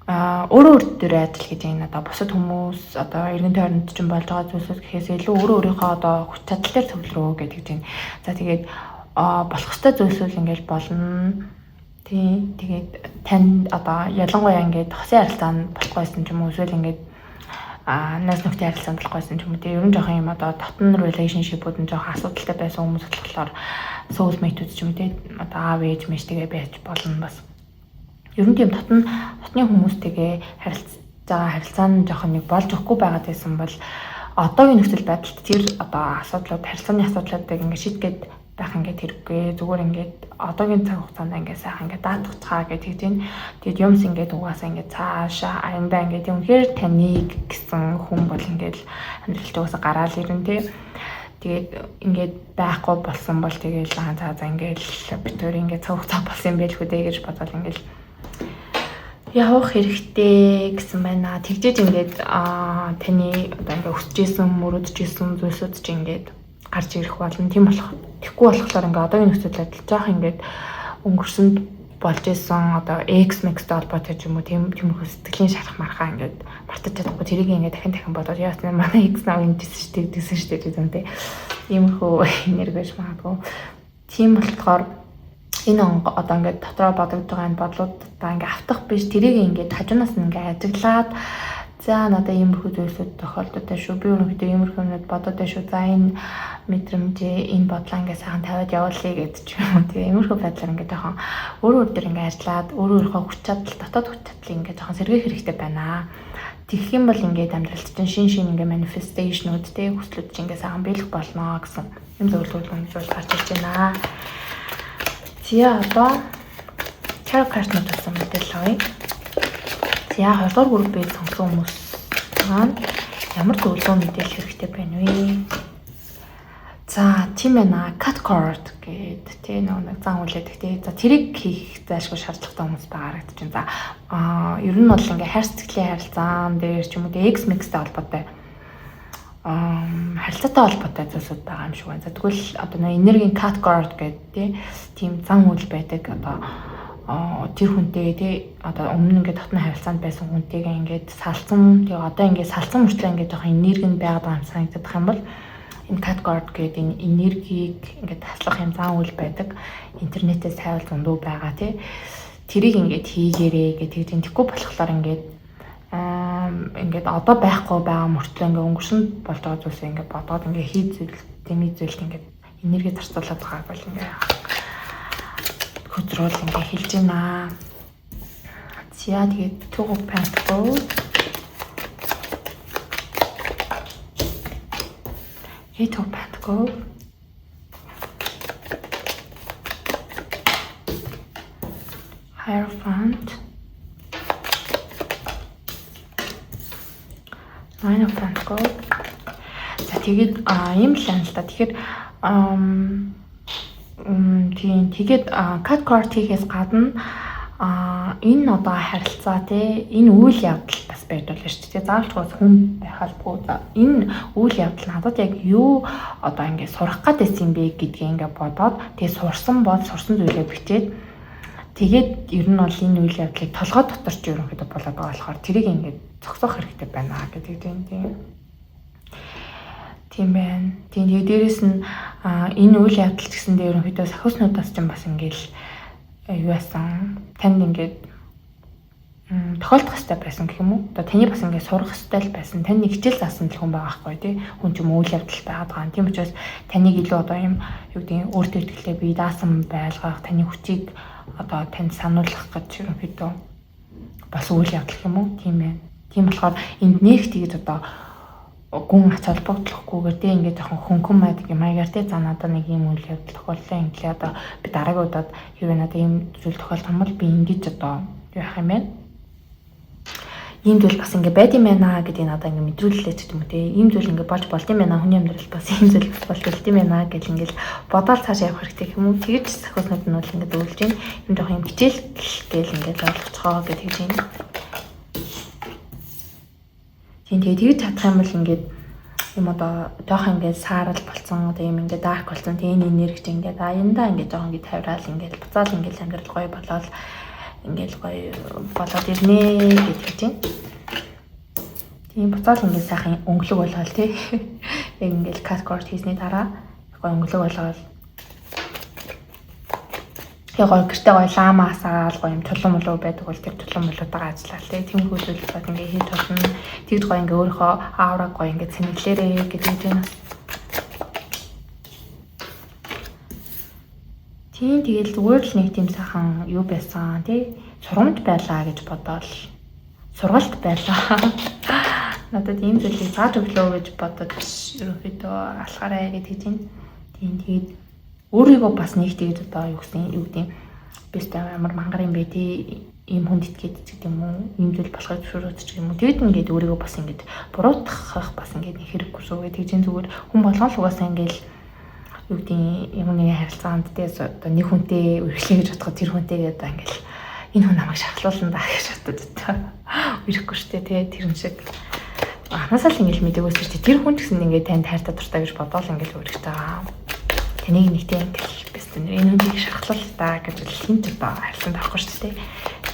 өөрөө өөр дээр ажил гэж энэ одоо бусад хүмүүс, одоо эргэн тойронд чинь болж байгаа зүйлсүүд гэхээс илүү өөрөө өөрийнхөө одоо хүч чадал дээр төвлөрөө гэдэг чинь. За, тэгээд болох ёстой зүйлсүүд ингээл болно. Тийм. Тэгээд танд одоо ялангуяа ингээд хосын харилцаанд болохгүйсэн ч юм уу, эсвэл ингээд найз нөхдөд харилцаанд болохгүйсэн ч юм уу. Тэгээ ер нь жоохон юм одоо дотн relationship-ууд нь жоохон асуудалтай байсан хүмүүс болохоор soulmate-үүд ч юм уу, те, одоо аав ээж мэжтэйгээ байж болно бас. Ер нь тийм дотны хүмүүстэйгээ харилцаж байгаа харилцаа нь жоохон нэг болж өгөхгүй байгаад байсан бол одоогийн нөхцөл байдалд тэр одоо асуудлууд, харилцааны асуудлуудыг ингээд шийдгээд байх ингээд хэрэггүй. Зүгээр ингээд одоогийн цаг хугацаанд ингээд сайхан ингээд даатгацгаа гэж тэгж байна. Тэгээд юмс ингээд угаасаа ингээд цаашаа аяндаа ингээд үнэхээр таныг гэсэн хүн бол ингээд амьдралд угаасаа гараал ирнэ тий. Тэгээд ингээд байхгүй болсон бол тэгэл за за, ингээд бид хоёр ингээд цаг хугацаа болсон юм байлгүй дээ гэж бодвол ингээд явах хэрэгтэй гэсэн байна. Тэгжээж ингээд таны одоо ингээд хүсэжсэн, мөрөөдөжсэн зүйлсүүд чинь ингээд гарч ирэх болно. Тийм болох. Тэгэхгүй болохоор ингээд одоогийн нөхцөл байдал жоох ингээд өнгөрсөнд болж исэн одоо X Max-тэй холбоотой ч юм уу тиймэрхүү сэтгэлийн шарах мархаа ингээд мартаж чадахгүй тэрийг ингээд дахин дахин бодоод яасан манай X нав ингэжсэн шүү дээ гэсэн шүү дээ гэдэг тийм иймэрхүү энерги байж магадгүй. Тийм болохоор энэ одоо ингээд дотроо бодогдож байгаа энэ бодлуудаа ингээд автах биш тэрийг ингээд хажуунаас нь ингээд ажиглаад за надад иймэрхүү зүйлсүүд тохиолддог шүү. Би өөрийнхөө иймэрхүү юмнууд бодоод шүү. За энэ мэдрэмжээ энэ бодлоо ингээд сайхан тавиад явуулъя гэдэг ч юм уу. Тэгээ иймэрхүү байдлаар ингээд жоохон өөр өөр дээр ингээд ажиллаад өөр өөрийнхөө хүч чадал дотоод хүч чадлыг ингээд жоохон сэргээх хэрэгтэй байна. Тэгэх юм бол ингээд амьдралд чинь шин шин ингээд manifestation-ууд те хүслүүд чинь ингээд сайхан биелэх болно гэсэн юм зөвлөгөө бол гарч ирж байна. За одоо tarot картнууд болсон мэдээлэл авъя. За 2 дугаар группийг сонгосон хүмүүс маань ямар зөвлөгөө мэдээлэл хэрэгтэй байна вэ? За тийм байна. Cut cord гэдэг тий нэг зан үлээдэг тий. За тэрийг хийх зайлшгүй шаардлагатай хүмүүс байгаа харагдаж байна. За ер нь бол ингээ хайр сэтгэлийн харилцаан дээр ч юм уу X mix-тэй холбоотой харилцаатай холбоотой зүйлсүүд байгаа юм шиг байна. За тэгвэл одоо нэг энергийн cut cord гэдэг тий тийм зан үйл байдаг одоо тэр хүнтэй тий одоо өмнө ингээд дотны харилцаанд байсан хүнтэйгээ ингээд салцсан тэгээ одоо ингээд салцсан мөртлөө ингээд жоохон энерги нь байгаад байгаа юм санагдах юм бол энэ cut cord гэдэг энэ энергийг ингээд таслах юм зан үйл байдаг. Интернетээс сайвал зөндөө байгаа тий. Тэрийг ингээд хийгээрэй гэх тэгж тэгэхгүй болохоор ингээд ингээд одоо байхгүй байгаа мөртлөө ингээд өнгөрсөн болж байгаа зүйлсээ ингээд бодоод ингээд хий зүйл тэмээ зүйлд ингээд энерги зарцуулаад байгааг бол ингээд хөдрөөл ингээд хэлж байна. За тэгээд Two of Pentacles, Eight of Pentacles, Hierophant, Nine of Pentacles. За тэгээд ийм л юм л та. Тэгэхээр тийм тэгээд cut card хийхээс гадна энэ одоо харилцаа те энэ үйл явдал бас байж болно шүү дээ. Заавалчгүй хүн байх албагүй. За энэ үйл явдал надад яг юу одоо ингээд сурах гад байсан юм бэ гэдгийг ингээд бодоод тэгээ сурсан бол сурсан зүйлээ бичээд тэгээд ер нь бол энэ үйл явдлыг толгой дотор ч ерөнхийдөө болоод байгаа болохоор тэрийг ингээд зогсоох хэрэгтэй байна гэдэг тийм. Тийм байна. Тийм тэгээ дээрэс нь энэ үйл явдал ч гэсэндээ ерөнхийдөө сахиуснуудаас ч бас ингээл юу яасан танд ингээд тохиолдох хэрэгтэй байсан гэх юм уу? Одоо таны бас ингээд сурах хэрэгтэй л байсан. Танд нэг хичээл заасан л хүн байгаа байхгүй тий. Хүн ч юм үйл явдал байгаад байгаа. Тийм учраас таныг илүү одоо юм юу гэдэг өөртөө ихтэй бие даасан байлгах, таны хүчийг одоо танд сануулгах гэж ерөнхийдөө бас үйл явдал юм уу? Тийм байна. Тийм болохоор энд нэх тэгэж одоо гүн ач холбогдлохгүйгээр тий ингээд жоохон хөнгөн майдаг юм маягаар тий за надад нэг юм үйл явдал тохиоллоо инглээ одоо би дараагийн удаад хэрвээ надад ийм зүйл тохиолдох юм бол би ингэж одоо юу яах юм бэ? Ийм зүйл бас ингээ байд юм байна гэдгийг надад ингээ мэдрүүллээ ч гэдэг юм уу тий. Ийм зүйл ингээ болж болд юм байна. Хүний амьдрал бас ийм зүйл бас болж болд юм байна гэл ингээл бодоол цаашаа явах хэрэгтэй юм уу? Тэгэж сахиуснууд нь бол ингээ зөвлөж байна. Юм жоохон юм хичээл гээл ингээ ойлгоцгоо гэж тэгж байна. Тийм тэгээ тэгж чадах юм бол ингээд юм одоо жоохон ингээд саарал болцсон одоо юм ингээд дарк болцсон тийм энэ энерги чинь ингээд аяндаа ингээд жоохон ингээд тавираал ингээд буцаал ингээд амьдрал гоё болоод ингээд гоё болоод ирнэ гэдэг чинь. Тийм буцаал ингээд сайхан өнгөлөг болгоол тий. Яг ингээд cut cord хийсний дараа гоё өнгөлөг болгоол. Тэгээ гоё гэртээ гоё лама асаал гоё юм чулуун мулуу байдаг бол тэр чулуун мулуутайгаа ажиллаа тий. Тиймэрхүү зүйлс бас ингээ хийж болно. Тэгж гоё ингээ өөрийнхөө аураг гоё ингээ цэнэглээрээ гэдэг юм байна. Тийм тэгэл зүгээр л нэг тийм сайхан юу байсан тий. Сургамж байлаа гэж бодоол. Сургалт байлаа. Надад ийм зүйлийг зааж өглөө гэж бодож ерөнхийдөө алхаарай гэдэг чинь. Тийм тэгээд өөрийгөө бас нэг тэгж одоо юу гэсэн юу гэдэг би өстой ямар мангар юм бэ тий ийм хүнд итгээд ч гэдэг юм уу ийм зүйл болохыг зөвшөөрөөд ч юм уу тэгэд ингээд өөрийгөө бас ингээд буруутгах бас ингээд нэг хэрэггүй шүү гэх тэгж зүгээр хүн болгон л угаасаа ингээд юу гэдэг ямар нэгэн харилцаанд тий одоо нэг хүнтэй үргэлжлэе гэж бодоход тэр хүнтэйгээ одоо ингээд Энэ хүн намайг шархлуулна да гэж бодод та. Үерхгүй штэ, тий, тэр юм шиг. Анхнаасаа л ингээл мэдээгүйс шүү дээ. Тэр хүн ч гэсэн ингээд танд хайртай, дуртай гэж бодоол ингээл үерхэж байгаа. Таныг нэгтэй ингээл бэст энэ хүнийг шархлал та гэж хэн ч одоо харилцаанд орохгүй шүү дээ.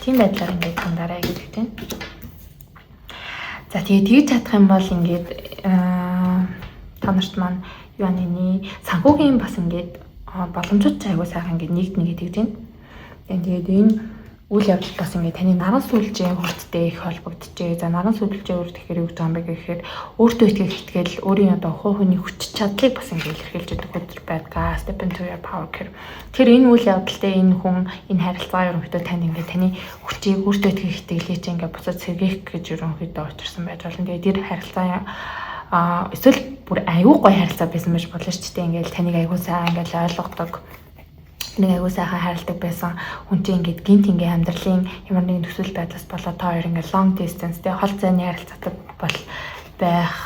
Тийм байдлаар ингээд хандараа гэж хэлж байна. За, тэгээ тэгж чадах юм бол ингээд та нарт маань юу аны санхүүгийн бас ингээд боломжууд ч айгуу сайхан ингээд нэгд нэгэ тэгж байна. Тэгээд энэ үйл явдал бас ингээд таны наран сүлжээ хүрттэй их холбогдчихээ. За, наран сүлжээ өөр тэгэхээр юу гэж байгаа юм бэ гэхээр өөртөө итгэх итгэл, өөрийн одоо хувь хүний хүч чадлыг бас ингээд илэрхийлж өгдөг өдөр байдаг. Step into your power гэхээр тэр энэ үйл явдалтай, энэ хүн, энэ харилцаа ерөнхийдөө танд ингээд таны хүчийг, өөртөө итгэх итгэлийг чи ингээд буцаад сэргээх гэж ерөнхийдөө учирсан байж болно. Тэгээд тэр харилцаа эсвэл бүр аюу гой харилцаа байсан байж болно шүү дээ. Ингээд таныг аюу сайн ингээд ойлгодог, нэг аягүй сайхан хайрладаг байсан хүн чинь ингээд гинт ингээ амьдралын ямар нэгэн төсөл байдлаас болоод та хоёр ингээ long distance, тэ, хол зайны харилцаатай бол байх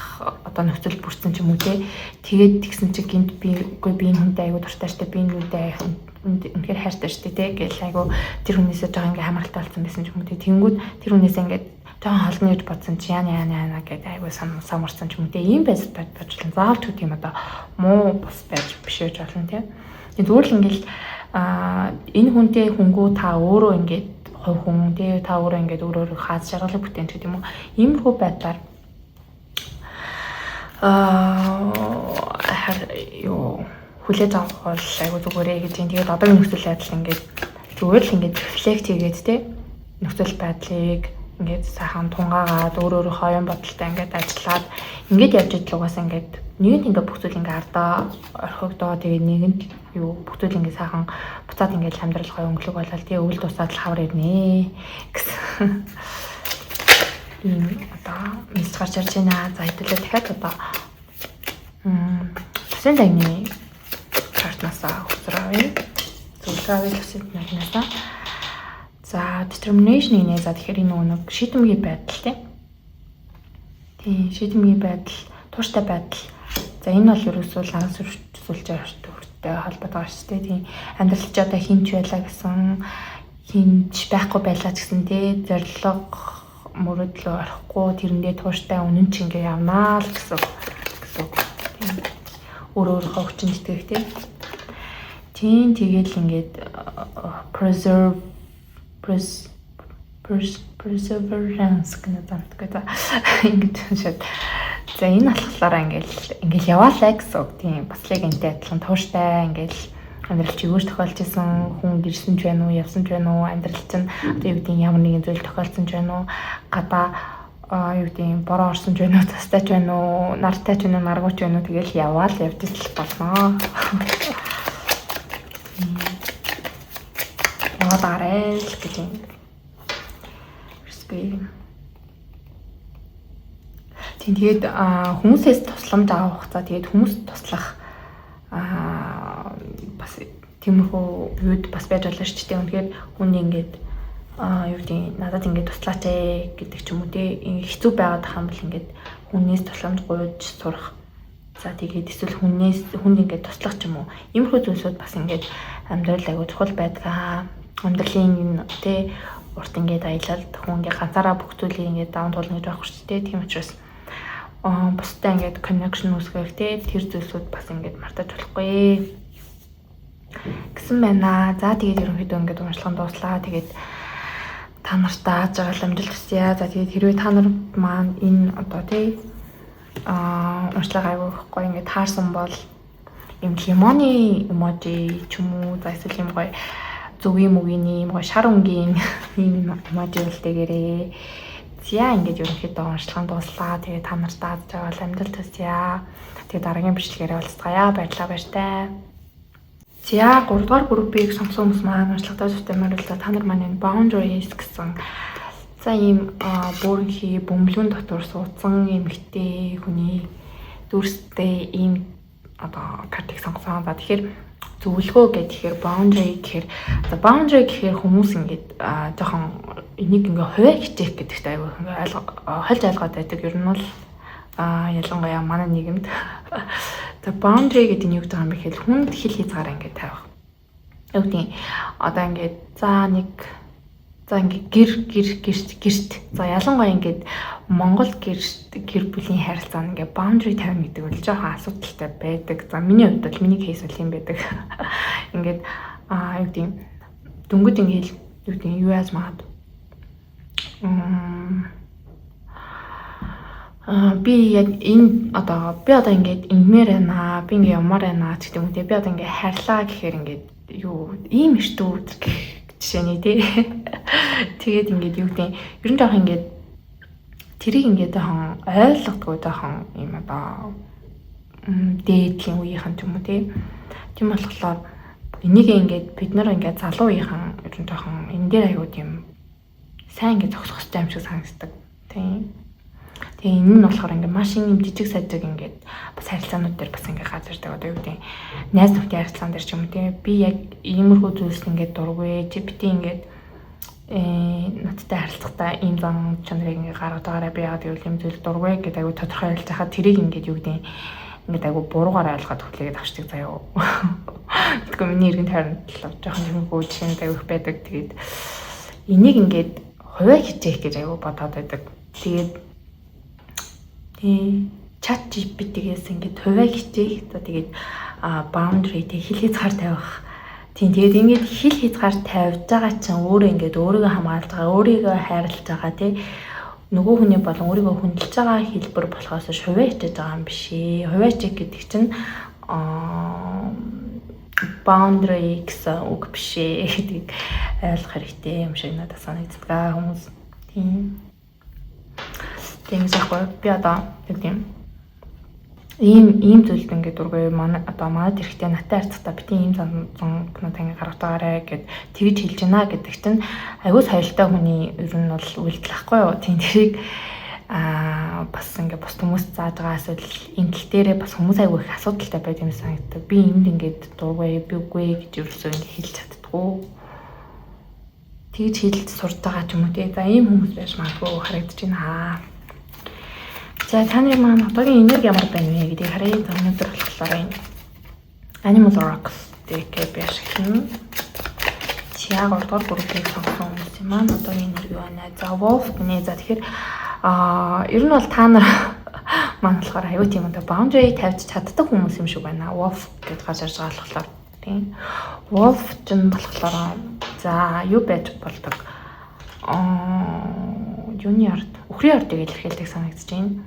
одоо нөхцөл бүрдсэн ч юм уу, те. Тэгээд тэгсэн чи гинт би үгүй, би энэ хүнтэй аягүй дуртай штэ, би энэ хүнтэй үнэхээр хайртай штэ, те гэл аягүй тэр хүнээсээ жоохон ингээ хамааралтай болсон байсан ч юм уу, те. Тэнгүүд тэр хүнээсээ ингээд жоохон холно гэж бодсон чи яана яана яана гэдэг аягүй самарсан ч юм уу, те. Ийм байж болно. Заавал ч тийм одоо муу бас байж биш байж болно, те. Зүгээр л ингээл энэ хүнтэй хүнгүү та өөрөө ингээд хувь хүн, тий, та өөрөө ингээд өөрөө хаас жаргалыг бүтээн ч гэдэг юм уу. Иймэрхүү байдлаар юу хүлээж авах бол айгу зүгээрээ гэж юм. Тэгээд одоогийн нөхцөл байдал ингээд зүгээр л ингээд reflect хийгээд, тий, нөхцөл байдлыг ингээд сайхан тунгаагаад, өөр өөрийнхөө оюун бодолтой ингээд ажиллаад ингээд явж идэл угаасаа ингээд нэгэнт ингээд бүх зүйл ингээд ардаа орхигдоо, тэгээд нэгэнт юу бүх зүйл ингээд сайхан буцаад ингээд амьдрал гоё өнгөлөг болол, тэгээ өвөл дуусаад л хавар ирнэ гэсэн ийм одоо мессеж гарч ирж байна. За, хэдүүлээ дахиад одоо Лусын лагны картнасаа хөсөр авъя. Зөвлөгөө авъя лусын лагнаасаа. За, determination гинэ. За, тэгэхээр энэ нэг шийдэмгий байдал, тийм. Тийм, шийдэмгий байдал, тууштай байдал. За, энэ бол ерөөсөө лан сүлжээ хүрттэй холбоотой шүү дээ. Тийм, амьдрал чи одоо хинч байлаа гэсэн, хинч байхгүй байлаа ч гэсэн, тий, зорилго мөрөдлөө орохгүй, тэрэндээ тууштай үнэн чи ингээ явнаа л гэсэн үг. Тийм. Өөр өөрийнхөө хүчинд итгэх, тий. Тийм, тэгэл ингээд preserve pres perseverance гэнэ замтгүй, за, ингэж уншаад. За, энэ болохоор ингээл ингээл яваалаа гэсэн үг. Тийм, бас л энтэй адилхан тууштай ингээл амьдрал чи өөр тохиолж исэн хүн ирсэн ч байна уу, явсан ч байна уу, амьдрал чинь одоо юу гэдгийг ямар нэгэн зүйл тохиолдсон ч байна уу, гадаа юу гэдгийг бороо орсон ч байна уу, цастай ч байна уу, нартай ч байна уу, наргуу ч байна уу, тэгэл яваал явж ил болно. Яваад арай л гэж юм. Ерөөсгүй. Тийм, тэгээд хүмүүсээс тусламж авах, за, тэгээд хүмүүс туслах бас тиймэрхүү юуд бас байж болно шүү дээ. Үнэхээр хүн ингээд юу гэдэг надад ингээд туслаач ээ гэдэг ч юм уу, те, хэцүү байгаад байгаа юм бол ингээд хүнээс тусламж гуйж сурах. За, тэгээд эсвэл хүнээс хүнд ингээд туслах ч юм уу. Иймэрхүү зүйлсүүд бас ингээд амьдрал аягүй чухал байдаг. Амьдралын энэ, те, урт ингээд аялалд хүн ингээд ганцаараа бүх зүйлийг ингээд даван туулна гэж байхгүй шүү дээ. Тийм учраас бусдаа ингээд connection үүсгэх, те, тэр зүйлсүүд бас ингээд мартаж болохгүй гэсэн байна. За, тэгээд ерөнхийдөө ингээд уншлагын дууслаа. Тэгээд та нартай жаргал амжилт хүсье. За, тэгээд хэрвээ та нар маань энэ одоо, тий, уншлага айгүй гоё ингээд таарсан бол юм лимоны emoji ч юм уу, за, эсвэл юм гоё зүгийн мөгийн юм гоё шар өнгийн ийм emoji үлдээгээрээ. За, ингээд ерөнхийдөө уншлагын дууслаа. Тэгээд та нартай аз жаргал амжилт хүсье. Тэгээд дараагийн бичлэгээрээ уулзцгаая. Баярлалаа, баяртай. За, 3 дугаар группийг сонгосон хүмүүс маань уншлагатай зүйтэй морил. Та нар маань энэ boundaries гэсэн, за, ийм бөөрөнхий бөмбөлгөн дотор суудсан эмэгтэй хүний дүрстэй ийм одоо картыг сонгосон. За, тэгэхээр зөвлөгөө гэх тэгэхээр boundary гэхээр, за, boundary гэхээр хүмүүс ингээд жоохон энийг ингээ хувиа хичээх гэдэгт айгүй ингээ хольж ойлгоод байдаг. Ер нь бол ялангуяа манай нийгэмд. За, boundary гэдэг нь юу гэдэг юм бэ гэхээр хүнд хил хязгаар ингээд тавих. Юу гэдэг, одоо ингээд, за, нэг За, ингээд гэр гэр гэрт гэрт за, ялангуяа ингээд Монгол гэр гэр бүлийн харилцаа ингээд boundary тавина гэдэг бол жоохон асуудалтай байдаг. За, миний хувьд бол, миний case бол юм байдаг. Ингээд юу гэдэг, дөнгөж ингээд юу гэдэг, юу яаж магад би яг энэ одоо би одоо ингээд ингэмээр байна, би ингээд явмаар байна ч гэдэг юм те. Би одоо ингээд харьлаа гэхээр ингээд юу ийм эртүү гэх жишээний тий. Тэгээд ингээд юу гэдэг, ер нь жоох ингээд тэрийг ингээд жоохон ойлгодгүй, жоохон юм одоо дээдлийн үеийнхэн ч юм уу тий. Тийм болохоор энийг ингээд бид нар ингээд залуу үеийнхэн ер нь жоохон энэ дээр аягүй тийм сайн ингээд зогсох хэрэгтэй юм шиг санагддаг. Тийм. Тэгээ энэ нь болохоор ингээд маш юм жижиг сажиг ингээд бас харилцаанууд дээр бас ингээд гарч ирдэг. Одоо юу гэдэг, найз нөхдийн харилцаан дээр ч юм уу тийм, би яг иймэрхүү зүйлс ингээд дургүй, чи бити ингээд надтай харилцахдаа ийм зан чанарыг ингээд гаргаж байгаарай, би яагаад гэвэл ийм зүйл дургүй гэдэг аягүй тодорхой хэлж хахад тэрийг ингээд юу гэдэг, ингээд аягүй буруугаар ойлгоод хүлээгээд авчдаг заяо. Тэгэхгүй миний эргэн тойронд л жоохон юмгүй жишээнд аягүй их байдаг. Тэгээд энийг ингээд хувиа хичээх гэж аягүй бодоод байдаг. Тэгээд тий, ChatGPT-гээс ингээд хувиа хичээх. За, тэгээд boundary, тэг хил хязгаар тавих. Тийм, тэгээд ингээд хил хязгаар тавьж байгаа чинь өөрөө ингээд өөрийгөө хамгаалж байгаа, өөрийгөө хайрлаж байгаа, тий, нөгөө хүний болон өөрийгөө хүндэлж байгаа хэлбэр болохоос хувиа хичээж байгаа юм биш ээ. Хувиа хичээх гэдэг чинь boundary гэсэн үг биш ээ гэдгийг ойлгох хэрэгтэй юм шиг надад санагддаг хүмүүс. Тийм. Тийм яахгүй, би одоо нэг тийм ийм ийм зүйлд ингээд дургүй, манай одоо манай тэрхтээ надтай харьцахдаа бити ийм зан надад ингээд гаргаж байгаарэ гэд тэгж хэлж байна гэдэг чинь аягүй соёлтой хүний ер нь бол үйлдэл ахгүй юу. Тийм, тэрийг бас ингээд бус хүмүүс зааж байгаа асуудал энэ тал дээрээ бас хүмүүс аягүй их асуудалтай байд юм санагддаг. Би энд ингээд дургүй, би үгүй гэж ерөөсөө ингээд хэлж чаддгүй. Тэгж хэлж сурж байгаа ч юм уу тий. За, ийм хүмүүс байж магадгүй харагдаж байна. За, та нарын маань одоогийн энерги ямар байна вэ гэдгийг харъя. За, өнөөдөр болохоор энэ Animal Oracles deck би ашиглана. За, 3 дугаар группийг сонгосон хүмүүсийн маань одоогийн энерги байна. За, Wolf гинэ. За, тэгэхээр ер нь бол та нар маань болохоор аюу тийм одоо boundary тавьж чаддаг хүмүүс юм шиг байна. Wolf гэж гарч ирж байгаа болохоор тийм. Wolf ч нь болохоор за юу байж болдог? Юуны ард? Үхрийн ардыг илэрхийлдэг санагдаж байна.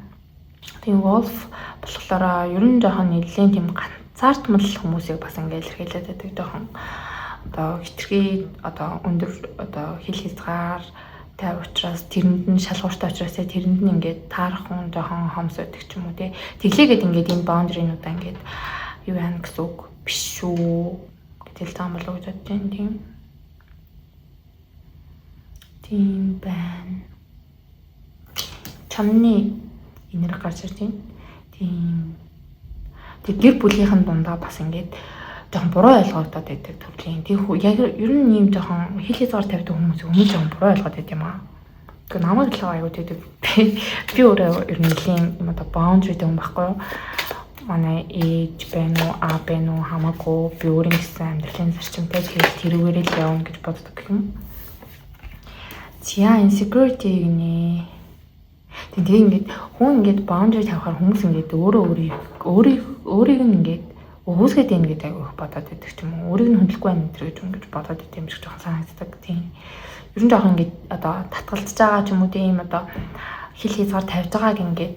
Тийм, Wolf болохоор ер нь жоохон нэлээд тийм ганцаардмал хүмүүсийг бас ингээ илэрхийлээд байдаг, жоохон одоо хитрхи одоо өндөр одоо хил хязгаар тай учраас, тэрэнд нь шалгууртай учраас тэрэнд нь ингээд таарах хүн жоохон хомс байдаг ч юм уу тий. Тэглээгээд ингээд энэ boundary-нуудаа ингээд юу яана гэсэн үг биш шүү гэж хэлж байгаа юм болоо гэж бодож байна, тийм. Тийм байна. Чамны энерги гарч ирж байна. Тийм. Тэг гэр бүлийнхэн дундаа бас ингээд жоохон буруу ойлгогдоод байдаг төрлийн. Тэг яг ер нь ийм жоохон хил хязгаар тавьдаг хүмүүс хүмүүс жоохон буруу ойлгоод байд юм аа. Тэгээ намайг л аягүй тэгдэг. Би өөрөө ер нь нэлийн юм одоо boundary-тэй хүн байхгүй юу? Манай ээж байна уу, аа байна уу хамаагүй, би өөрийн гэсэн амьдралын зарчимтай, тэгээд тэрүүгээрээ л явна гэж боддог гэх юм. За, insecurity гинэ. Тэгээ ингээд хүн ингээд boundary тавихаар хүмүүс ингээд өөрөө өөрийг өөрийг нь ингээд үүсгээд байна гэдэг аягүй их бодоод байдаг ч юм уу. Өөрийг нь хүндлэхгүй байна гэж ингэж бодоод байдаг юм шиг жоохон санагддаг. Тийм. Ер нь жоохон ингээд одоо татгалзаж байгаа ч юм уу, тийм, одоо хил хязгаар тавьж байгааг ингээд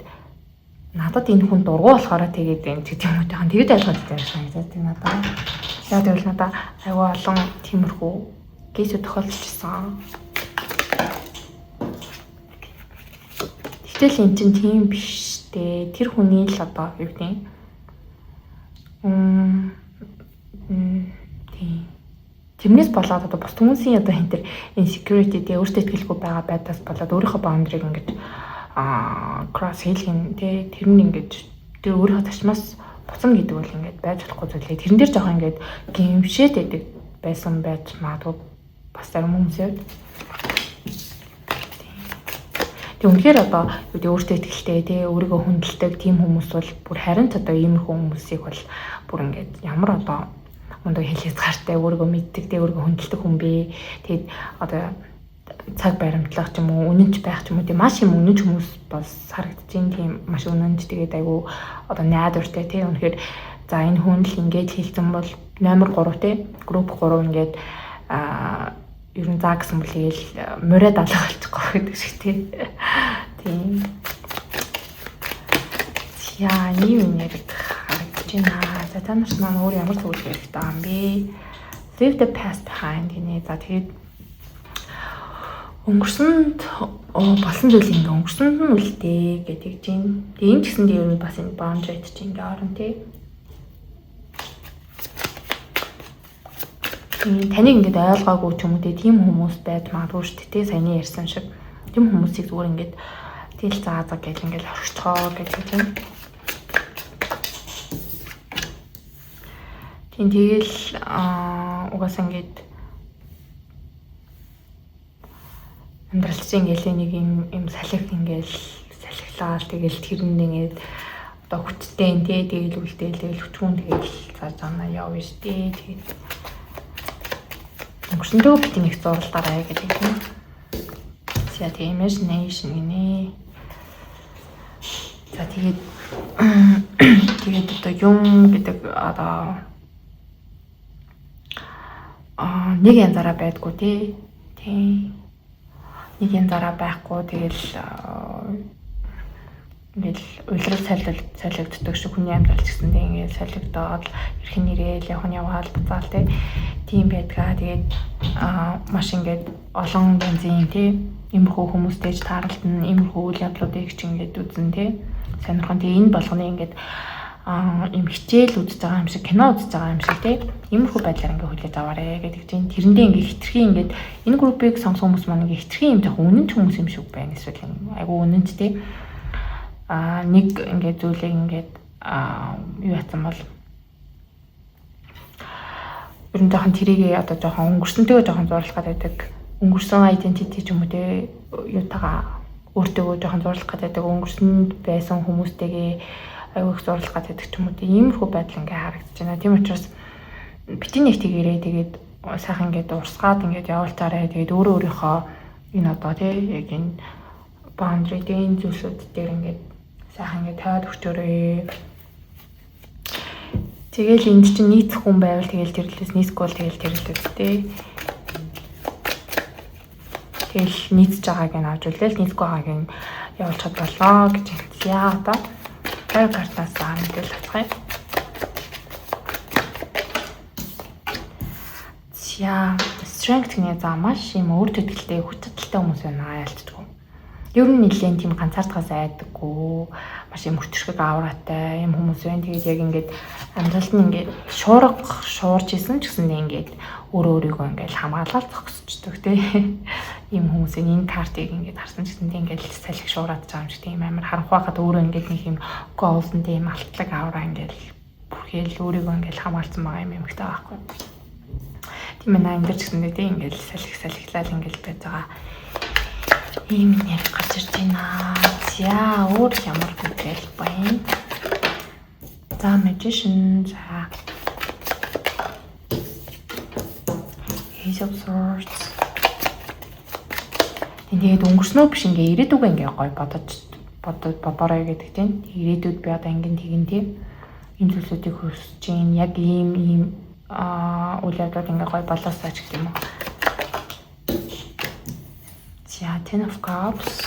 надад энэ хүн дургу болохоор тэгээд юм гэдэг юм уу, жоохон тэгэж ойлгоод байдаг юм санагдаад тийм надад. Яг тэгвэл надад аягүй олон тиймэрхүү case үүд тохиолдчихсан. Гэтэл эн чинь тийм биш дээ. Тэр хүний л одоо юу гэдэг тийм. Тэрнээс болоод одоо бус хүмүүсийн одоо энэ төр insecurity тэгээ өөртөө итгэлгүй байгаа байдлаас болоод өөрийнхөө boundary-г ингэж cross хийх юм тий, тэр нь ингэж тэр өөрийнхөө зарчмаас буцна гэдэг бол ингээд байж болохгүй зүйлээ. Тэрэн дээр жоохон ингээд гимшээд байдаг байсан байж магадгүй бас зарим хүмүүсийн хувьд. Тэг үнэхээр одоо юу гэдэг, өөртөө итгэлтэй тий, өөрийгөө хүндэлдэг тийм хүмүүс бол бүр харин ч одоо иймэрхүү хүмүүсийг бол бүр ингээд ямар одоо мундаг хил хязгаартай, өөрийгөө мэддэг тий, өөрийгөө хүндэлдэг хүн бэ. Тэгээд одоо цаг баримтлах ч юм уу, үнэнч байх ч юм уу, тийм маш юм үнэнч хүмүүс бас харагдаж байна. Тийм маш үнэнч, тэгээд айгүй одоо найдвартай тий. Үнэхээр за энэ хүн л ингээд хэлсэн бол номер 3 тий, групп 3 ингээд ер нь заа гэсэн бол тэгэл морой далга болчихгүй гэдэг шиг тий. Тийм. За, ийм юм яриг харагдаж байна. За, та нарт маань өөр ямар зөвлөгөө хэрэгтэй юм бэ? Leave the past behind гинэ. За, тэгээд өнгөрсөнд болсон зүйл ингээ өнгөрсөнд нь үлдээ гэдэг чинь. Тэгээ энэ ч гэсэндээ ер нь бас энэ boundary чинь ингээ орно тий. Таныг ингээд ойлгоогүй ч юм уу тийм хүмүүс байж магадгүй шүү дээ, саяны ярьсан шиг. Тийм хүмүүсийг зүгээр ингээд тэгэл заа заа гэл ингээд орхицгоо гэдэг тийм. Тийм тэгэл угаасаа ингээд амьдрал чинь ингээд нэг юм салхи ингээд салхилаа тэгэл тэр нь ингээд одоо хүчтэй тий тэгэл үлдээл тэгэл хүчгүн тэгэл цааш цаанаа явна шүү дээ. Тэгээд өнгөрсөндөө бити нэг зурлаарай гэдэг юм. За тэгээ imagination гинэ. За тэгээд одоо юм гэдэг одоо нэг янзаараа байдгүй тий. Тий. Нэг янзаараа байхгүй тэгэл ингээл улирал солигддог шиг хүний амьдрал ч гэсэндээ ингээл солигдоод эрх нь ирээл явах нь яваал буцаал тий. Тийм байдгаа. Тэгээд маш ингээд олон янзын тий иймэрхүү хүмүүстэй ч тааралдана, иймэрхүү үйл явдлуудыг ч ингээд үзэн тий. Сонирхон тий энэ болгоны ингээд юм хичээл үзэж байгаа юм шиг, кино үзэж байгаа юм шиг тий. Иймэрхүү байдлаар ингээд хүлээж аваарэ гэдэг чинь. Тэрэндээ ингээд хитрхи ингээд энэ группийг сонгосон хүмүүс маань ингээд хитрхи юм жоохон үнэнч хүмүүс юм шиг байна. Эсвэл айгу үнэнч тий. Нэг ингээд зүйлийг ингээд юу яцсан бол ер нь жоохон тэрийг одоо жоохон өнгөрсөнтэйгээ жоохон зурлах гэдэг. Өнгөрсөн identity ч юм уу те юутагаа өөртөөгөө жоохон зурлах гэдэг, өнгөрсөнд байсан хүмүүстэйгээ аюу их зурлах гэдэг ч юм уу те. Иймэрхүү байдал ингээ харагдаж байна. Тийм учраас бити нэг тэгэрээ тэгээд сайхан ингээд урсгаад ингээд явуултаарай. Тэгээд өөрөө өөрийнхөө энэ одоо те яг энэ boundary энэ зүйлсүүд дээр ингээд сайхан ингээд тавиад өгчөөрэй. Тэгэл энд чинь нийцэх хүн байвал тэгэл тэрлээс, нийцэхгүй бол тэгэл тэрлээс тий. Тэгэл нийцэж байгааг нь авч үлээл, нийцэхгүй байгааг нь явуулчихад боллоо гэж хэлсэн. Яа одоо тайр картаас мэдээлэл авах юм. За, strength гэнэ за маш юм өөр төдөлтэй хүч чадалтай хүмүүс байна ялцдаггүй. Ер нь нэлээд тийм ганцаардахаас айдаггүй, маш юм өчрхэг авраатай юм хүмүүс байна. Тэгээд яг ингээд амьдралд нь ингээд шуурга шуурж исэн ч гэсэндээ ингээд өөрөө өөрийгөө ингээд хамгаалал зогсчдөг тий. Ийм хүмүүс энэ картыг ингээд харсан ч гэсэндээ ингээд салхи шуураад байгаа юм шиг тийм амар харанхуй хахад өөрөө ингээд нэг юм голсон тийм алтлаг авраа ингээд бүрхэл өөрийгөө ингээд хамгаалсан байгаа юм эмэгтэй байхгүй. Тийм ээ, энэ дэр ч гэсэндээ тий ингээд салхи салхилал ингээд байж байгаа. Ийм нэр гарч ирж байна. За, өөр ямар мэдээлэл байна? За, magician. За. Ace of Swords. Тэгээд өнгөрснөө биш ингээ ирээдүгөө ингээ гоё бодож бодорой гэдэг чинь. Ирээдүйд би одоо ингэн тэгин тийм ийм зүйлсүүдийг хүсэж чинь яг ийм ийм үйл явдлууд ингээ гоё болоосаа ч гэх юм уу. За, Ten of Cups.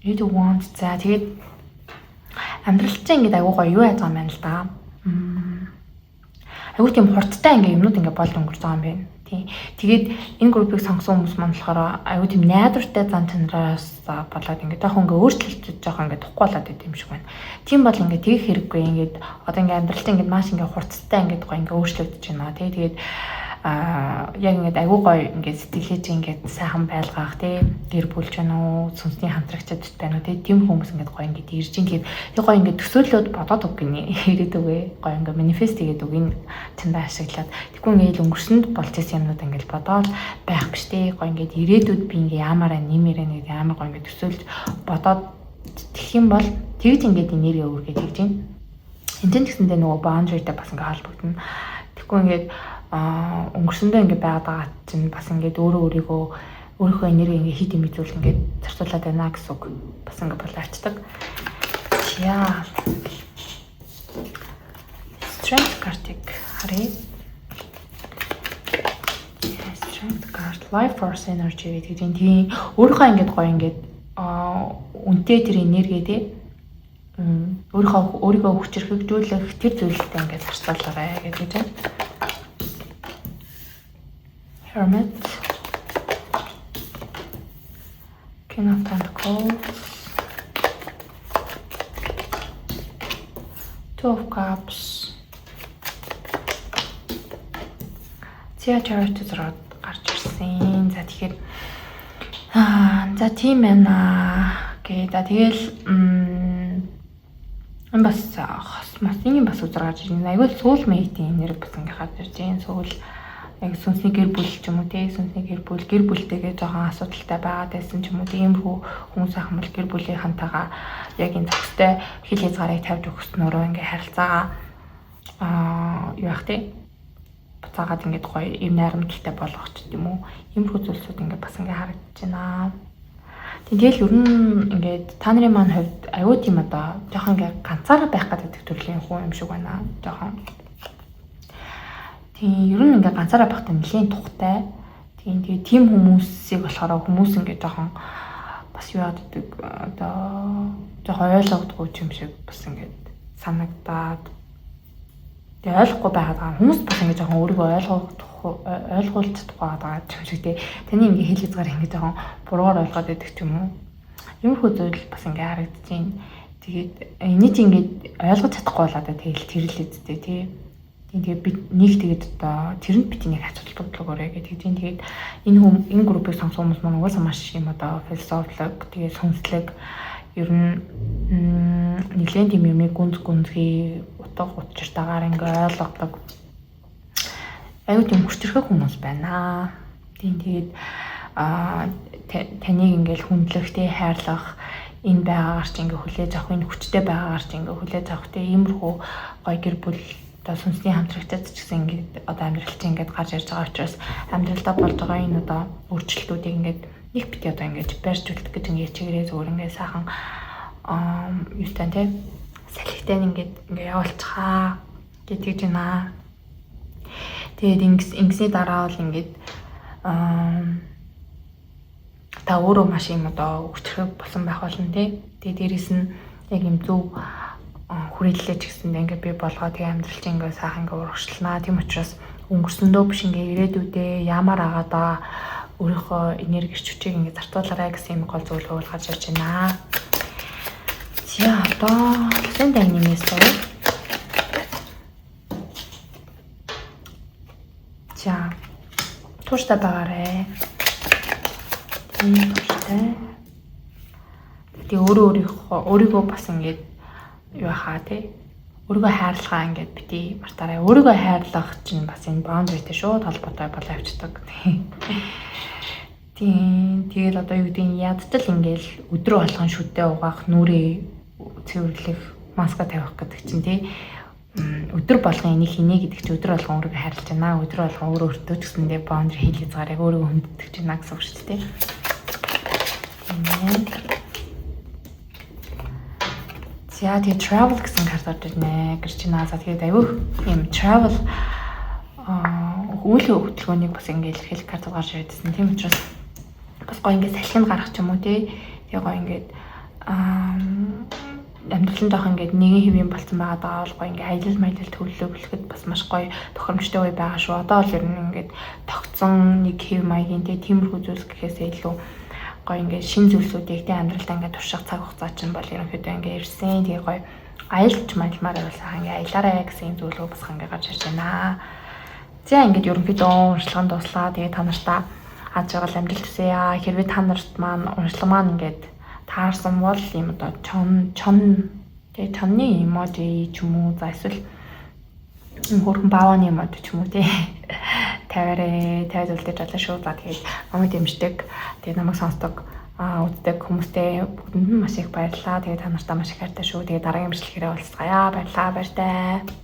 Eight of Wands. За, тэгээд амьдрал чинь ингээд айгуу гоё юу яаж байгаа юм байна л да. Айгуу тийм хурдтай ингээд юмнууд ингээд болж өнгөрч байгаа юм байна. Тийм. Тэгээд энэ группийг сонгосон хүмүүс маань болохоор айгуу тийм найдвартай зан чанараас болоод ингээд жоохон ингээд өөрчлөлт жоохон ингээд тухгүй болоод байт юм шиг байна. Тийм бол ингээд тэгэх хэрэггүй ингээд одоо ингээд амьдрал чинь ингээд маш ингээд хурцтай ингээд гоё ингээд өөрчлөгдөж байна. Тий. Тэгээд яг ингээд айгуу гоё ингээд сэтгэлээ чи ингээд сайхан байлгаах тий гэр бүл ч байна уу сүнсний хамтрагчид байна уу тий тийм хүмүүс ингээд гоё ингээд ирж ин тэгээд тэг гоё ингээд төсөөлөөд бодоод үг гинэ ирээдүгээ гоё ингээд манифест хийгээд үг энэ чандаа ашиглаад тэггүй ингээд өнгөрсөнд болж исэн юмнууд ингээд бодоол байх биш тий гоё ингээд ирээдүйд би ингээд яамаараа нэмээрээ нэг амар гоё ингээд төсөөлж бодоод тэгэх юм бол тэгж ингээд энерги өргөж тэгж ин энэ ч гэсэндээ нөгөө boundary-тай бас ингээд холбогдно. Тэггүй ингээд өнгөрсөндөө ингээд байгаад байгаа чинь бас ингээд өөрөө өөрийгөө өөрийнхөө энерги ингээд хит юм зүйл ингээд зарцуулаад байна гэсэн үг. Бас ингээд болоочдаг. За. Strength card-ыг харъя. Strength card, life force energy гэдэг чинь тийм өөрийнхөө ингээд гоё ингээд үнэтэй тэр энерги тий өөрийнхөө өөрийгөө хүчрхэгжүүлэх тэр зүйлтэй ингээд зарцуулаарай гэдэг чинь. Hermit, King of Pentacles, Two of Cups, За Chariot зураг гарч ирсэн. За тэгэхээр за тийм байна гэ. За тэгэл энэ бас хос мас энэ бас үзэр гарч ирсэн. Айгүй soul mate-ийн энерги бас ингээ гарч ирж байна. Soul яг сүнсний гэр бүл ч юм уу те, сүнсний гэр бүл, гэр бүлтэйгээ жоохон асуудалтай байгаад байсан ч юм уу, тиймэрхүү хүмүүс ах юм бол гэр бүлийнхэнтэйгээ яг энэ зохистой хил хязгаарыг тавьж өгснөөрөө ингээ харилцаагаа юу яах те, буцаагаад ингээд гоё эв найрамдалтай болгох ч юм уу, иймэрхүү зүйлсүүд ингээ бас ингээ харагдаж байна. Тэгэл ер нь ингээд та нарын маань хувьд аюу тийм одоо жоохон ингээ ганцаараа байх гэдэг төрлийн хүн юм шиг байна. Жоохон. Тийм ер нь ингээ ганцаараа байхдаа нэлээд тухтай. Тийм тэгээ тийм хүмүүсийг болохоор хүмүүс ингээ жоохон бас юу яадаг одоо жоохон ойлгодгүй юм шиг бас ингээд санагдаад тэгээ ойлгохгүй байгаад байгаа. Хүмүүс бас ингээ жоохон өөрийгөө ойлгуулж чадахгүй байгаа юм шиг тий. Таны ингээ хэл хязгаар ингээ жоохон буруугаар ойлгоод байдаг ч юм уу. Иймэрхүү зүйл бас ингээ харагдаж байна. Тэгээд энийг чи ингээд ойлгож чадахгүй болоо тэгэл тэр л үсттэй тий. Тэгээд би нэг тэгээд одоо тэрэнд бит нэг асуудал бодлогоорой гэдэг чинь тэгээд энэ хүм энэ группийг сонгосон хүмүүс маань угаасаа маш юм одоо философлог тэгээд сүнслэг ер нь нэлээд тийм юмыг гүнз гүнзгий утга учиртайгаар ингээ ойлгодог аюу тийм хүчрхэг хүмүүс байна. Тийм тэгээд таныг ингээл хүндлэх тий хайрлах энэ байгаагаар ч ингээ хүлээж авах, энэ хүчтэй байгаагаар ч ингээ хүлээж авах тий иймэрхүү гоё гэр бүл одоо сүнсний хамтрагчид ч гэсэн ингээд одоо амьдрал чинь ингээд гарч ирж байгаа учраас амьдралдаа болж байгаа энэ одоо өөрчлөлтүүдийг ингээд нэг бити одоо ингээд барьж үлдэх гэж ингээд чигээрээ зүгээр ингээд сайхан юутай тий салхитай ингээд ингээд явуулчихаа гэдэг байна. Тэгээд ингэсний дараа бол ингээд та өөрөө маш юм одоо хүчрхэг болсон байх болно тий. Тэгээд дээрэс нь яг юм зөв хүрээллээ ч гэсэндээ ингээд би болгоо тэгээ амьдрал чинь ингээд сайхан ингээд урагшлана. Тийм учраас өнгөрсөндөө биш ингээд ирээдүйдээ ямар агаадаа өөрийнхөө энерги эрч хүчийг ингээд зарцуулаарай гэсэн юм гол зөвлөгөө гарч ирж байна. За одоо лсэн дайнымээс сууя. За тууштай байгаарэ. Тийм тууштай. Тэгээ өөрийгөө бас ингээд юу хаа тий. Өөрийгөө хайрлахаа ингээд бити мартаарай. Өөрийгөө хайрлах чинь бас энэ boundary-тэй шууд холбоотой болоо явчихдаг. Тийм. Тэгэл одоо юу гэдэг нь ядтал ингээл өдрөө болгон шүдээ угаах, нүрээ цэвэрлэх, маска тавих гэдэг чинь тий. Өдөр болгон энийг хийнэ гэдэг чинь өдөр болгон өөрийгөө хайрлаж байна. Өдөр болгон өөрөө өөртөө ч гэсэндээ boundary хэл хязгаарыг өөрийгөө хүндэтгэж байна гэсэн үг шүү дээ. Тийм ээ. За тэгээ travel гэсэн карт орж ирнэ гэж байна. За тэгээд аюух юм travel үйл хөдөлгөөнийг бас ингээ илэрхийлэх карт гарч ирсэн. Тийм учраас бас гоё ингээ салхинд гарах ч юм уу тий. Тэгээ гоё ингээд амьдрал нь жоох ингээд нэгэн хэвийн болцсон байгаа даа бол гоё ингээ аялал маялал төлөвлөхөд бас маш гоё тохиромжтой үе байгаа шүү. Одоо бол ер нь ингээд тогтсон нэг хэв маягийн тий тиймэрхүү зүйлс гэхээсээ илүү гоё ингээд шин зүйлсүүдийг тий амьдралдаа ингээд турших цаг хугацаа чинь бол ерөнхийдөө ингээд ирсэн. Тэгээ гоё аялж маялмаар байвал сайхан ингээд аялаарай гэсэн юм зөвлөгөө бас ингээд гарч ирж байна. За ингээд ерөнхийдөө уншилган дуслаа. Тэгээ та нартаа аз жаргал амжилт хүсье. Хэрвээ та нарт маань уншлага маань ингээд таарсан бол ийм одоо чон тэгээ чонны эможи ч юм уу за эсвэл хөрхөн бааваны эможи ч юм уу тий тавиарэ тавиад үлдээж болно шүү. За тэгээд намайг дэмждэг, тэгээд намайг сонсдог, үздэг хүмүүстэй бүгдэнд нь маш их баярлалаа. Тэгээд та нартай маш их хайртай шүү. Тэгээд дараагийн бичлэгээрээ уулзцаая. Баярлалаа, баяртай.